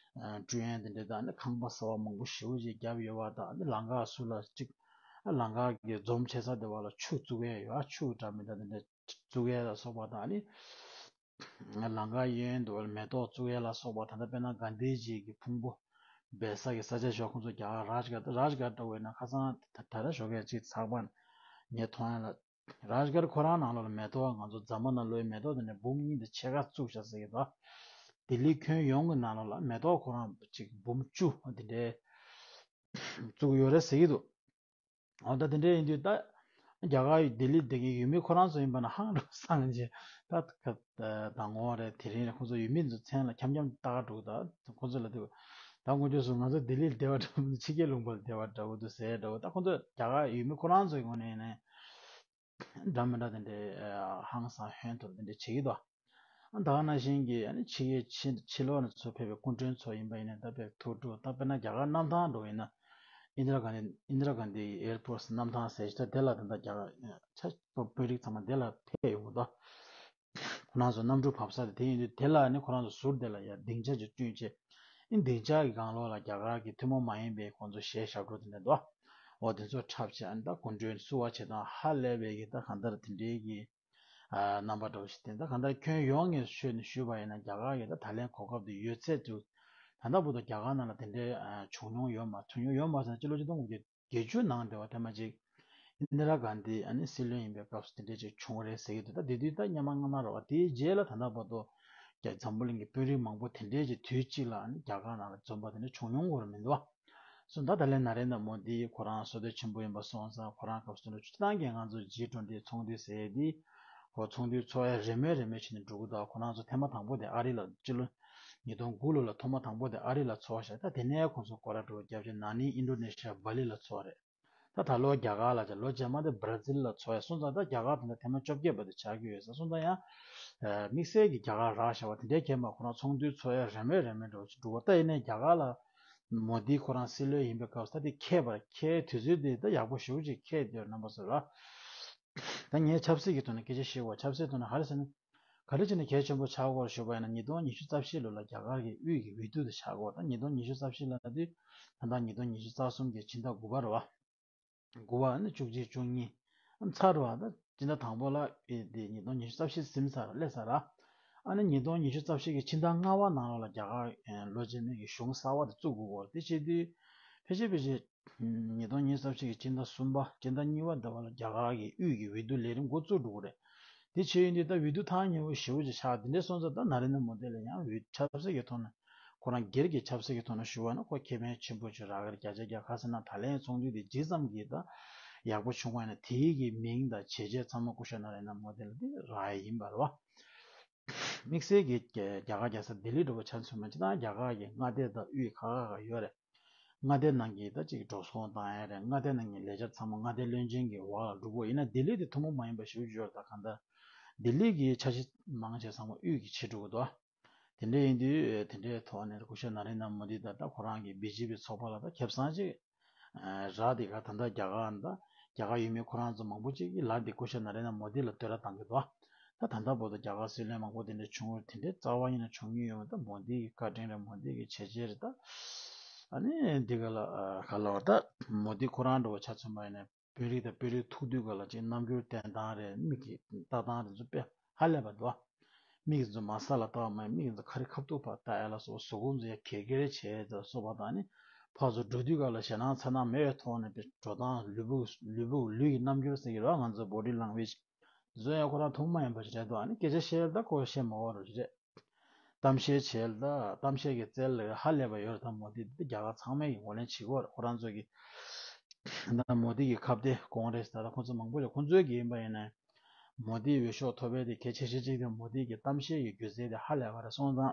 སྤྲོ་ཡན་དེ་འདྲའི་ད་ནི་ཁང་པ་གསར་བ་མང་པོ་ཞེ་པོ་ཅིག་བརྒྱབ་ཡོད་བ། ད་ནི་ལམ་ཁ་ཟུར་ལ་ཅིག་ལམ་ཁ་གི་འཛོམས་བྱེད་ས་དེ་བ་ལ་ཆུ་བཙུགས་ཡས་ཡོད། ཨ་ཆུ་འདྲ་མི་འདྲ་དེ་འདྲ་བཙུགས་ཡས་ལ་སོགས་པ་དང་ནི་ལམ་ཁ་གཡས་གཡོན་དུ་བ་ལ་མེ་ཏོག་བཙུགས་ཡས་ལ་སོགས་པ་ད་ལྟ་དཔེར་ན་གྷན་དྷི་ཇི་གི་ཕུང་པོ་སྦས་ས་གི་ས་ཆ་ཞོག་ཁོང་ཚོ་རྒྱ་གར་རཱཇ་གར་རཱཇ་གར་འདྲ་བོ་ཡིན་ན་ཁ་སང་ད་ད་ལྟ་ཞོགས་ཀས་ཅིག་ཚགས་པར་ངས་མཐོང་ཡ་ལ། རཱཇ་གར་ཁོ་རང་ནང་ལོགས་ལ་མེ་ཏོག་ང་ཚོ་འཛམ་བུ་ནང་ལོའི་མེ་ཏོག་དེ་འདྲ་འབུམ་གཉིས་དང་ཕྱེད་ཀ་བཙུགས་བཞག་ཟེར་གྱི་འདུག་ལྡི་ལི་ཁྱོན་ཡོངས་ཀྱི་ནང་ལོགས་ལ་མེ་ཏོག་ཁོ་རང་ཅིག་འབུམ་བཅུ་དེ་འདྲའི་བཙུགས་ཡོད་རེད་ཟེར་གྱི་འདུག་འོ་ད་དེ་འདྲའི་ཡིན་དུས་ད་རྒྱ་གར་ལྡི་ལི་བསྡད་མཁན་ཡུལ་མི་ཁོ་རང་ཚོ་ཡིན་པ་ན་ཧང་འགྲོ་སང་རྗེས་ད་ད་ངོ་རེད་དེ་རིང་རེད་ཁོང་ཚོ་ཡུལ་མི་ཚོ་མཚན་ལ་འཁྱམ་འཁྱམ་ལྟ་ག་འགྲོ་ད་ཁོང་ཚོ་ལ་དུས་ད་ངོ་ཅོག་སུ་ང་ཚོ་ལྡི་ལི་བསྡད་པ་འདྲ་བོ་ཕྱི་རྒྱལ་ལུང་པ་ལ་བསྡད་པ་འདྲ་བོ་འདུག་ཟེར་འདྲ་བོ་ད་ཁོང་ཚོ་རྒྱ་གར་ཡུལ་མི་ཁོ་རང་ཚོའི་ངོས་ནས་ནས། འདྲ་མི་འདྲ་དེ་འདྲའི་ཧང་སང་ཧོན་ཐོར་དེ་འདྲ་བྱེད་ཀྱི་འདུག་ཨ་ད་ག་ནང་བཞིན་གྱི་ཨ་ནི་ཕྱི་རྒྱལ་ཕྱི་ཕྱི་ལོགས་ནས་ཚུར་ཕེབས་པའི་སྐུ་མགྲོན་ཚོ་ཡིན་པ་ཡིན་ན་ད་དཔེ་ཐུགས་སྤྲོ་ད་དཔེར་ན་རྒྱ་གར་གནམ་ཐང་འགྲོ་ཡིན་ན་ཨིན་དྲ་གྷན་དྷི་ཨིན་དྲ་གྷན་དྷི་ཨེར་པོར་གནམ་ཐང་ཟེར་ཞིག་ད་དེ་ལ་ད་ལྟ་རྒྱ་གར་ཆ་དཔོན་རིགས་ཚང་མ་དེ་ལ་ཕེབས་ཡོང་གི་འདུག་ཁོ་རང་ཚོ་གནམ་གྲུ་བབས་ས་དེ་དེ་ཡིན་དུས་དེ་ལ་ནི་ཁོ་རང་ཚོ་ཟུར་དེ་ལ་ཡ་སྡིངས་ཆ་ཅིག་བསྐྲུན་བྱས། ཨིན་སྡིངས་ཆ་གི་སྒང་ལོགས་ལ་རྒྱ་གར་གྱི་ཐུན་མོང་མ་ཡིན་པའི་ཁོང་ཚོ་གཞས་ཞབས་བྲོ་དེ་འདྲ་འདུག་འོ་དེ་ཚོ་འཁྲབ་བྱས་ཨ་ནི་ད་སྐུ་མགྲོན་བསུ་བ་བྱེད་སྟངས་ཧ་ལས་པའི་གི་ད་གང་ལྟར་དེ་འདྲའི་གི་རྣམ་པ་འདྲ་བོ་ཞིག་དེ་ད་གང་ལྟར་ཁྱོན་ཡོངས་ནས་ཤོད་ནས་ཞུས་པ་ཡིན་ན་རྒྱ་གར་གྱི་ད་ད་ལན་གོ་སྐབས་དེ་ཡོད་ཚད་དུ་ད་ལྟ་བར་དུ་རྒྱ་གར་ནང་ལ་དེ་འདྲའི་བྱུང་མྱོང་ཡོད་མ་བྱུང་མྱོང་ཡོད་མ་ཟེར་ན་སྤྱི་ལོ་ཆིག་སྟོང་དགུ་བརྒྱ་བརྒྱད་ཅུ་ནང་དེ་བ་དེ་མ་ཅིག་ཨིན་དྲ་གྷན་དྷི་ཨ་ནི་སྲིད་བློན་ཡིན་པའི་སྐབས་སུ་དེ་འདྲས་ཅིག་བྱུང་བ་རེད་ཟེར་གྱི་འདུག་ད་དེ་དུས་ད་སྙན་མ་སྔ་མ་རེད་བ། དེའི་རྗེས་ལ་ད་ལྟ་བར་དུ་རྒྱ་འཛམ་བུ་གླིང་གི་དཔོན་རིགས་མང་པོ་དེ་འདྲས་ཀྱི་དུས་གཅིག་ལ་ཨ་ནི་རྒྱ་གར་ནང་ལ་འཛོམས་པ་དེ་འདྲ་བྱུང་མྱོང་གི་རེད་མི་འདུག་བ། སོང་ད་ད་ལན་ན་རེ་ན་མོ་དི་ཁོ་རང་བསོད་བདེ་ཆེན་པོ་ཡིན་པ་སོང་ཙང་ཁོ་རང་སྐབས་སུ་ནི་སྤྱི་བཏང་གི་ང་ཚོ་ཇི་ཊོན་ཊི་ཚོགས་འདུ་ཟེར་ཡས་དེ་ཁོ་ཚོགས་འདུ་ཚོགས་ཡ་རེ་མོས་རེ་མོས་བྱས་ནས་འགྲོ་གི་འདུག་ཁོ་རང་ཚོ་ཐེངས་མ་དང་པོ་དེ་ཨ་རི་ལ་སྤྱི་ལོ་ཉིས་སྟོང་དགུ་ལོ་ལ་ཐོག་མ་དང་པོ་དེ་ཨ་རི་ལ་ཚོགས་ཤག་ད་དེ་ནས་ཁོ་ཚོ་སྐོར་ར་འགྲོ་བརྒྱབ་བྱས་ན་ནིང་ཨིན་ཌོ་ནེ་ཤི་ཡ་བྷ་ལི་ལ་ཚོགས་རེད། ད་ད་ལོ་རྒྱ་གར་ལ་ཅིག་ལོ་རྗེས་མ་དེ་བྷ་ར་ཛིལ་ལ་ཚོགས་ཡ་སོང་ཙང་ད་རྒྱ་གར་དེ་འདྲ་ཐེངས་མ་བཅོ་བརྒྱད་པ་དེ་ཆགས་ཀྱི་ཡོད་ས་སོང་ཙང་ཡང་དམིགས་བསལ་གྱི་རྒྱ་གར་རག་བཞག་པ་དེ་འདྲའི་གས་མ་ཁོ་རང་ཚོགས་འདུའི་ཚོགས་ཡ་རེ་མོས་རེ་མོས་འགྲོ་ཅིག་འགྲོ་བ་ད་ཡིན་ནའི་རྒྱ་གར་ལ་མོ་དི་ཁོ་རང་སྲིད་བློན་ཡིན་པའི་སྐབས་ད་དེ་ཁེལ་བར་ཁེལ་དུས་ཚོད་དེ་ད་ཡག་པོ་ཞེ་པོ་ཅིག་ཁེལ་དེ་རྣམ་པ་ཚོ་ལ་ད་ངས་ཆབ་སྲིད་ཀྱི་ཐོག་ནས་སྐད་ཆ་བཤད་དགོས་ཆབ་སྲིད་ཐོག་ནས་ཧ་ལས་ཟེར་ན་ག་རེ་བྱས་ནས་གལ་ཆེན་པོ་ཆགས་དགོས་ཞུས་པ་ཡིན་ན་ཉིས་སྟོང་ཉི་ཤུ་རྩ་བཞི་ལོ་ལ་རྒྱ་གར་གྱི་དབུས་ཀྱི་འོས་བསྡུ་དེ་ཆགས་དགོས་ད་ཉིས་སྟོང་ཉི་ཤུ་རྩ་བཞི་ལ་ན་དུས་ད་ལྟ་ཉིས་སྟོང་ཉི་ཤུ་རྩ་གསུམ་གྱི་ཕྱི་ཟླ་དགུ་པ་རེད་བ། དགུ་པ་ནི་བཅུ་གཅིག་བཅུ་གཉིས། ཚར་བ་ད་སྤྱི་ཟླ་དང་པོ་ལ་ཨེ་དེ་ཉིས་སྟོང་ཉི་ཤུ་རྩ་བཞི་ཟིན་ཚར་སླེབས་ཚར་ར། ཨ་ནི་ཉིས་སྟོང་ཉི་ཤུ་རྩ་བཞི་གི་ཕྱི་ཟླ་ལྔ་པ་ནང་ལོགས་ལ་རྒྱ་གར་ལོ་རྗེས་མའི་གི་གཞུང་གསར་བ་དེ་བཙུགས་དགོས་སྐོར་དེ་བྱེད་དུས་ཕལ་ཆེར་ཕལ་ཆེར་ཉིས་སྟོང་ཉི་ཤུ་རྩ་བཞི་གི་ཕྱི་ཟླ་གསུམ་པ་ཕྱི་ཟླ་གཉིས་པ་འདི་བ་ལ་རྒྱ་གར་གི་དབུས་ཀྱི་འོས་བསྡུ་ལས་རིམ་འགོ་བཙུགས་འགྲོ་གི་རེད། དེ་བྱས་ཡོང་དུས་ད་འོས་བསྡུ་ཐག་ཉེ་བོ་ཞེ་པོ་ཅིག་ཆགས་དེ་འདྲས་སོང་ཙང་ད་ན་རེ་ན་མོ་དི་ལ་ཡང་འོས་ཆབ་སྲིད་ཀྱི་ཐོག་ནས། ཁོ་རང་སྒེར་གྱི་ཆབ་སྲིད་ཀྱི་ཐོག་ནས་ཞུ་བ་ན་ཁོ་ཁེ་ཕན་ཆེན་པོ་ཅིག་རག་གི་རེད། བརྒྱ་ཆ་བརྒྱ་ག་ཟེར་ན་ད་ལན་ཚོགས་འདུ་དེ་ཇི་ཙམ་གྱིས་ད་ཡག་པོ་བྱུང་བ་ཡིན་ན་དེའི་གི་མིང་དང་བྱས་རྗེས་ཚང་མ་སྐུ་ཞབས་ན་རེ་ན་མོ་དི་ལ་དེ་རག་ཡ་ཡིན་པ་རེད་བ། དམིགས་བསལ་གྱི་རྒྱ་གར་རྒྱལ་ས་ལྡི་ལི་འགྲོ་བ་ཆ་མཚོན་པ་ཅི་ད་རྒྱ་གར་གྱི་མངའ་སྡེ་དང་དབུས་ཁག་ཁག་ཡོད་རེད། མངའ་སྡེ་ནང་གི་ད་ཅིག་འགྲོ་སོང་བཏང་ཡ་རེད། མངའ་སྡེ་ནང་གི་ལས་བྱ་ཚང་མ་མངའ་སྡེ་བློན་ཆེན་གྱི་འོག་ལ་འགྲོ་གི་ཡིན་ན་ལྡི་ལི་དེ་ཐུན་མོང་མ་ཡིན་པ་ཞེ་པོ་ཅིག་ཡོད་རེད། ད་གང་ལྟར་ལྡི་ལི་གི་འཆར་གཞི་མང་ཆེ་ཚང་མ་དབུས་ཀྱི་ཆེད་འགྲོ་གི་འདུག་དེ་འདྲ་ཡིན་དུས་དེ་འདྲའི་ཐོག་ནས་སྐུ་ཞབས་ན་རེ་ན་མོ་དི་དང་ད་ཁོ་རང་གི་བི་ཇེ་པི་ཚོགས་པ་ལ་ད་ཁེ་བཟང་ཅིག་རག་དེ་ག་ད་ལྟ་རྒྱ་གར་ད་རྒྱ་གར་ཡུལ་མི་ཁོ་རང་ཚོ་མང་པོ་ཅིག་གིས་ལབ་དེ་སྐུ་ཞབས་ན་རེ་ན་མོ་དི་ལ་བསྟོད་ར་བཏང་གི་འདུག་ད་ད་ལྟ་བར་དུ་རྒྱ་གར་སྲིད་བློན་མང་པོ་དེ་འདྲ་བྱུང་བ་དེ་འདྲའི་རྩ་བ་ཉིད་ནས་བྱུང་མྱོང་ཡོད་མ་རེད། ད་མོ་དི་གི་བཀའ་དྲིན་རེད། མོ་དི་གི་བྱས་རྗེས་རེད། ད་ཨ་ནི་འདི་ག་ལ་ག་ལ་བ་ད་མོ་དི་ཁོ་རང་འདྲ་བ་ཆ་མཚོན་པ་ཡིན་ན། བོད་རིགས་དང་བོད་རིགས་ཐུག་དུས་སྐབས་ལ་ཅིག་རྣམ་འགྱུར་བསྟན་སྟངས་རེད། མིག་གི་ལྟ་སྟངས་རེད་ཚོ་དཔེ་ཧ་ལས་པ་འདུག་མིག་ཚོ་མ་ས་ལ་ལྟ་བ་མ་ཡིན་མིག་ཚོ་ཁ་རི་ཁ་ཐུག་ཕར་ལྟ་ཡ་ལ་སོགས་གཟུགས་ཕུང་ཚོ་ཡ་གེར་གེར་བྱས་ཚོ་སོགས་པ་དང་ནི་ཕར་ཚུར་འགྲོ་དུས་སྐབས་ལ་ཞེད་སྣང་ཚ་སྣང་མེད་པའི་ཐོག་ནས་པའི་འགྲོ་སྟངས་ལུས་པོ་ལུས་པོ་ལུས་ཀྱི་རྣམ་འགྱུར་ཟེར་གྱི་རེད་བ། ང་ཚོ་body language་དེ་ཚོ་ཡང་ཁོ་རང་ཐུན་མོང་མ་ཡིན་པ་ཞིག་རེད་འདུག་ཨ་ནི་སྐད་ཆ་བཤད་ཡ་ད་ཁོ་བཤད་མ་དགོས་རོགས་ཞིག་རེད། གཏམ་བཤད་བྱས་ལ་གཏམ་བཤད་ཀྱི་རྩལ་ལ་ཧ་ལས་པ་ཡོད་རེད། ད་མོ་དི་འདི་རྒྱ་གར་ཚང་མས་ཀྱི་ངོས་ལེན་བྱེད་ཀྱི་ཡོད་རེད། ཁོ་རང་ཚོ་གི་ད་མོ་དི་གི་ཁ་གཏད་གོང་རེད། ད་ལྟ་ཁོ་ཚོ་མང་པོ་ལ་ཁོ་ཚོའི་གི་ཡིན་པ་ཡིན་ན་མོ་དིའི་འོས་ཤོག་ཐོབ་པའི་དེ་གལ་ཆེ་ཤོས་གཅིག་དེ་མོ་དི་གི་གཏམ་བཤད་ཀྱི་སྒྱུ་རྩལ་དེ་ཧ་ལས་པ་རེད། སོང་ཙང་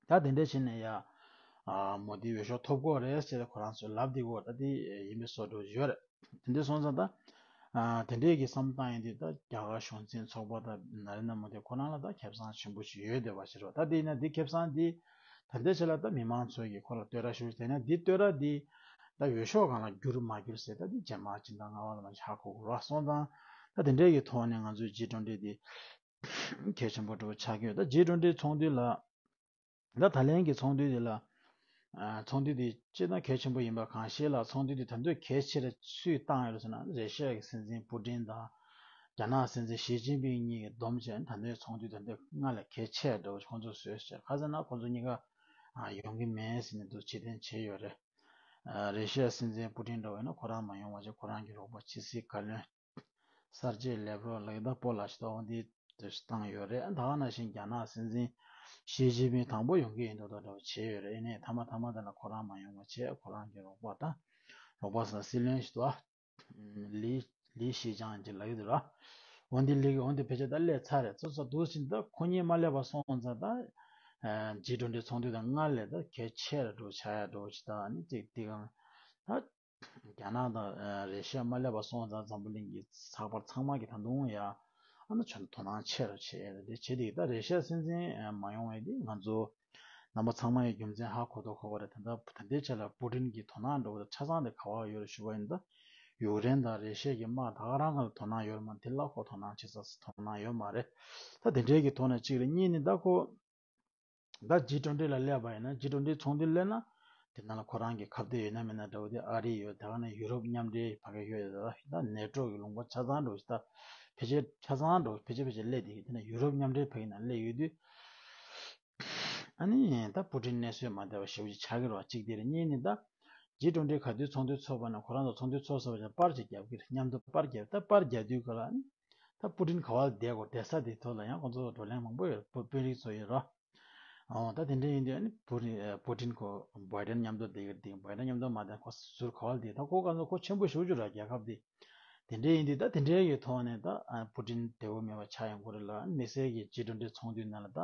ད་དེ་འདྲ་བྱས་ནས་ཡ་ཨ་མོ་དིའི་འོས་ཤོག་ཐོབ་ཀྱི་ཡོད་རེད་ཟེར་ཏེ་ཁོ་རང་ཚོས་ལབ་བསྡད་ཀྱི་ཡོད་རེད། ད་དེ་ཡིན་པའི་བཟོ་འདྲ་ཡོད་རེད། དེ་འདྲ་སོང་ཙང་ད་ཨ་དེ་འདྲའི་གི་བསམ་སྟངས་ཡིན་དུས་ད་རྒྱ་གར་གཞུང་འཛིན་ཚོགས་པ་དང་ན་རེན་དྲ་མོ་དི་ཁོ་རང་ལ་ད་ཁེ་བཟང་ཆེན་པོ་ཞིག་ཡོད་བསྡད་པ་ཞིག་རེད། ད་དེ་ཡིན་ན་དེ་ཁེ་བཟང་དེ་ད་ལྟའི་ཆ་ལ་ད་མི་མང་ཚོས་ཀྱིས་ཁོ་ལ་བསྟོད་ར་ཞུ། དེ་ན་དེ་བསྟོད་ར་དེ་ད་འོས་ཤོག་སྒང་ལ་འགྱུར་མ་འགྱུར་ཟེར་ད་དེ་རྗེས་མ་སྤྱི་ཟླ་ལྔ་པ་ལ་མ་ཧ་གོ་དགོས་རེད། སོང་ཙང་ད་དེ་འདྲའི་གི་ཐོག་ནས་ང་ཚོའི་ཇི་ཊུ་ཝེན་ཊི་དེ་གལ་ཆེན་པོ་འདྲ་པོ་ཆགས་ཀྱི་ཡོད། ད་ཇི་ཊུ་ཝེན་ཊི་ཚོགས་འདུ་ལ་ད་ད་ལན་གྱི་ཚོགས་འདུ་དེ་ལ་ཨ་ཚོགས་འདུ་དེ་སྤྱིར་བཏང་གལ་ཆེན་པོ་ཡིན་པ་གང་ཤེས་ལ། ཚོགས་འདུ་དེ་ད་དུང་གལ་ཆེ་རུ་སུས་བཏང་ཡོད་ཟེར་ན་རེ་ཤ་ཡའི་སྲིད་འཛིན་པུ་ཏིན་དང་རྒྱ་ནག་སྲིད་འཛིན་ཞི་ཅིན་ཕིང་གཉིས་ཀྱིས་བསྡོམས་བྱས་ད་དུང་ཚོགས་འདུ་ད་དུང་སྔར་ལས་གལ་ཆེ་འདྲ་པོ་ཁོང་ཚོས་བཟོས་བྱས། ག་ཟེར་ན་ཁོང་ཚོ་གཉིས་ཀ་ཨ་ཡོང་གི་མེད་ཟེར་ནས་འདུག་ཕྱིར་འཐེན་བྱས་ཡོད་རེད། ཨ་རེ་ཤ་ཡའི་སྲིད་འཛིན་པུ་ཏིན་འདྲ་པོ་ཡིན་ན་ཁོ་རང་མ་ཡོང་བ་བྱས་ཁོ་རང་གི་རོགས་པ་ཕྱི་སྲིད་བཀའ་བློན་སར་ཇེ་ལེབ་རོབ་ལགས་ད་སྤོ་ལགས་ཤིག་ཏོག་འདི་དུ་བཏང་ཡོད་རེད། ད་ག་ནང་བཞིན་རྒྱ་ནག་སྲིད་འཛིན་ཞི་ཅིན་ཕིང་དང་པོ་ཡོང་གི་ཡིན་མདོག་མདོག་འདྲ་པོ་བྱས་ཡོད་རེད། ཡིན་ནའི་མཐའ་མ་མཐའ་མ་དེ་ལ་ཁོ་རང་མ་ཡོང་བ་བྱས་ཁོ་རང་གི་རོགས་པ་དང་རོགས་པ་ཟེར་ན་སྲིད་བློན་ཞིག་ཏུ་ལི་ལི་ཤི་ཅང་ཅིག་ལབ་ཀྱི་འདུག་ར། འོན་ཏེ་ལི་འོན་ཏེ་ཕལ་ཆེར་ད་སླེབས་ཚར་རེད། ཚོ་ཚོ་འདུག་ཕྱིན་ད་ཁོ་གཉིས་མ་སླེབས་པ་སོང་ཙང་ད་ཇི་ཊུ་ཝེན་ཊི་ཚོགས་འདུ་དང་སྔར་ལས་ད་གལ་ཆེ་རུ་འགྲོ་ཆགས་ཡ་འགྲོ་ཅིག་ད་ནི་ཅིག་དེ་གང་ད། རྒྱ་ནག་དང་རེ་ཤ་ཡ་མ་སླེབས་པ་སོང་ཙང་འཛམ་བུ་གླིང་གི་ཚགས་པར་ཚང་མ་གི་ད་དུང་ཡ་ཨ་ནི་ཆོན་དོ་སྣང་ཆེ་རུ་བྱས་ཡོད་རེད། དེ་བྱེད་དེ་ད་རེ་ཤ་ཡ་སྲིད་འཛིན་མ་ཡོང་བའི་དེ་ང་ཚོ་རྣམ་པ་ཚང་མ་ཡི་རྒྱུ་མཚན་ཧ་གོ་དོ་གོ་བ་རེད། ད་ལྟ་ད་ལྟའི་ཆ་ལ་པུ་ཏིན་གྱི་དོ་སྣང་འགྲོ་བ་ཆ་ཚང་དེ་ག་བ་ཡོད་རེད་ཞུ་བ་ཡིན་ད། ཡུཀ་རེན་དང་རེ་ཤ་ཡའི་དམག་ད་ག་རང་ག་ལ་དོ་སྣང་ཡོད་རེད་མ་དེ་ལ་ཁོ་དོ་སྣང་བྱེད་ས་དོ་སྣང་ཡོད་མ་རེད། ད་དེ་འདྲའི་གི་ཐོག་ནས་གཅིག་རེད། གཉིས་ནི་ད་ཁོ། ད་ཇི་ཊུ་ཝེན་ཊི་ལ་སླེབས་པ་ཡིན་ན་ཇི་ཊུ་ཝེན་ཊི་ཚོགས་འདུ་སླེབས་ན་དེ་ནང་ལ་ཁོ་རང་གི་ཁ་གཏད་ཡོད་ན་མེད་ན་འདྲ་བོ་དེ་ཨ་རི་ཡོད། ད་ག་ནས་ཡུ་རོབ་མཉམ་འབྲེལ་ཕ་གི་ཡོད། ད་ནེ་ཊོ་གི་ལུང་པ་ཆ་ཚང་འགྲོ་ཞིག་ད་ཕལ་ཆེར་ཆ་ཚང་འགྲོ་ཕལ་ཆེར་ཕལ་ཆེར་སླེབས་དེ་གི་དེ་ནས་ཡུ་རོབ་མཉམ་འབྲེལ་ཕ་གི་ནང་སླེབས་ཡོད་དུས་ཨ་ནི་ད་པུ་ཏིན་གནས་སྲོལ་མ་བདེ་བ་ཞེ་པོ་ཅིག་ཆགས་ཀྱི་རེད་པ། གཅིག་དེ་རེད། གཉིས་ནི་ད་ཇི་ཊུ་ཝེན་ཊི་ག་དུས་ཚོགས་འདུ་ཚོགས་པ་ན་ཁོ་རང་ཚོ་ཚོགས་འདུ་ཚོགས་ཚར་བ་ཅིག་པར་ཅིག་རྒྱབ་ཀྱི་རེད། མཉམ་དུ་པར་རྒྱབ། ད་པར་རྒྱབ་དུས་ག་ལ་ཨ་ནི། ད་པུ་ཏིན་ག་བ་ལ་བསྡད་དགོས་བསྡད་ས་དེའི་ཐོག་ལ་ཡང་ཁོང་ཚོ་བགྲོ་གླེང་མང་པོ་ཡོད། དཔོན་རིགས་ཚོ་ཡོད་རོ། ཨོ་ད་དེ་འདྲ་ཡིན་དུས་ཨ་ནི་པུ་ཏིན་པུ་ཏིན་ཁོ་བྷའི་ཏིན་མཉམ་དུ་བསྡད་ཀྱི་རེད། བྷའི་ཏིན་མཉམ་དུ་མ་བསྡད་ཁོ་ཟུར་ག་བ་ལ་བསྡད། ད་ཁོ་ག་ཚོད་ཁོ་ཆེན་པོ་ཞེ་པོ་ཅིག་རེད་རྒྱལ་ཁབ་དེ། དེ་འདྲ་ཡིན་དུས་ད་དེ་འདྲའི་གི་ཐོག་ནས་ད་པུ་ཏིན་བདེ་པོ་མེད་པ་ཆགས་ཡོང་གི་རེད་ལ། དམིགས་བསལ་གྱི་ཇི་ཊུ་ཝེན་ཊི་ཚོགས་འདུའི་ནང་ལ་ད་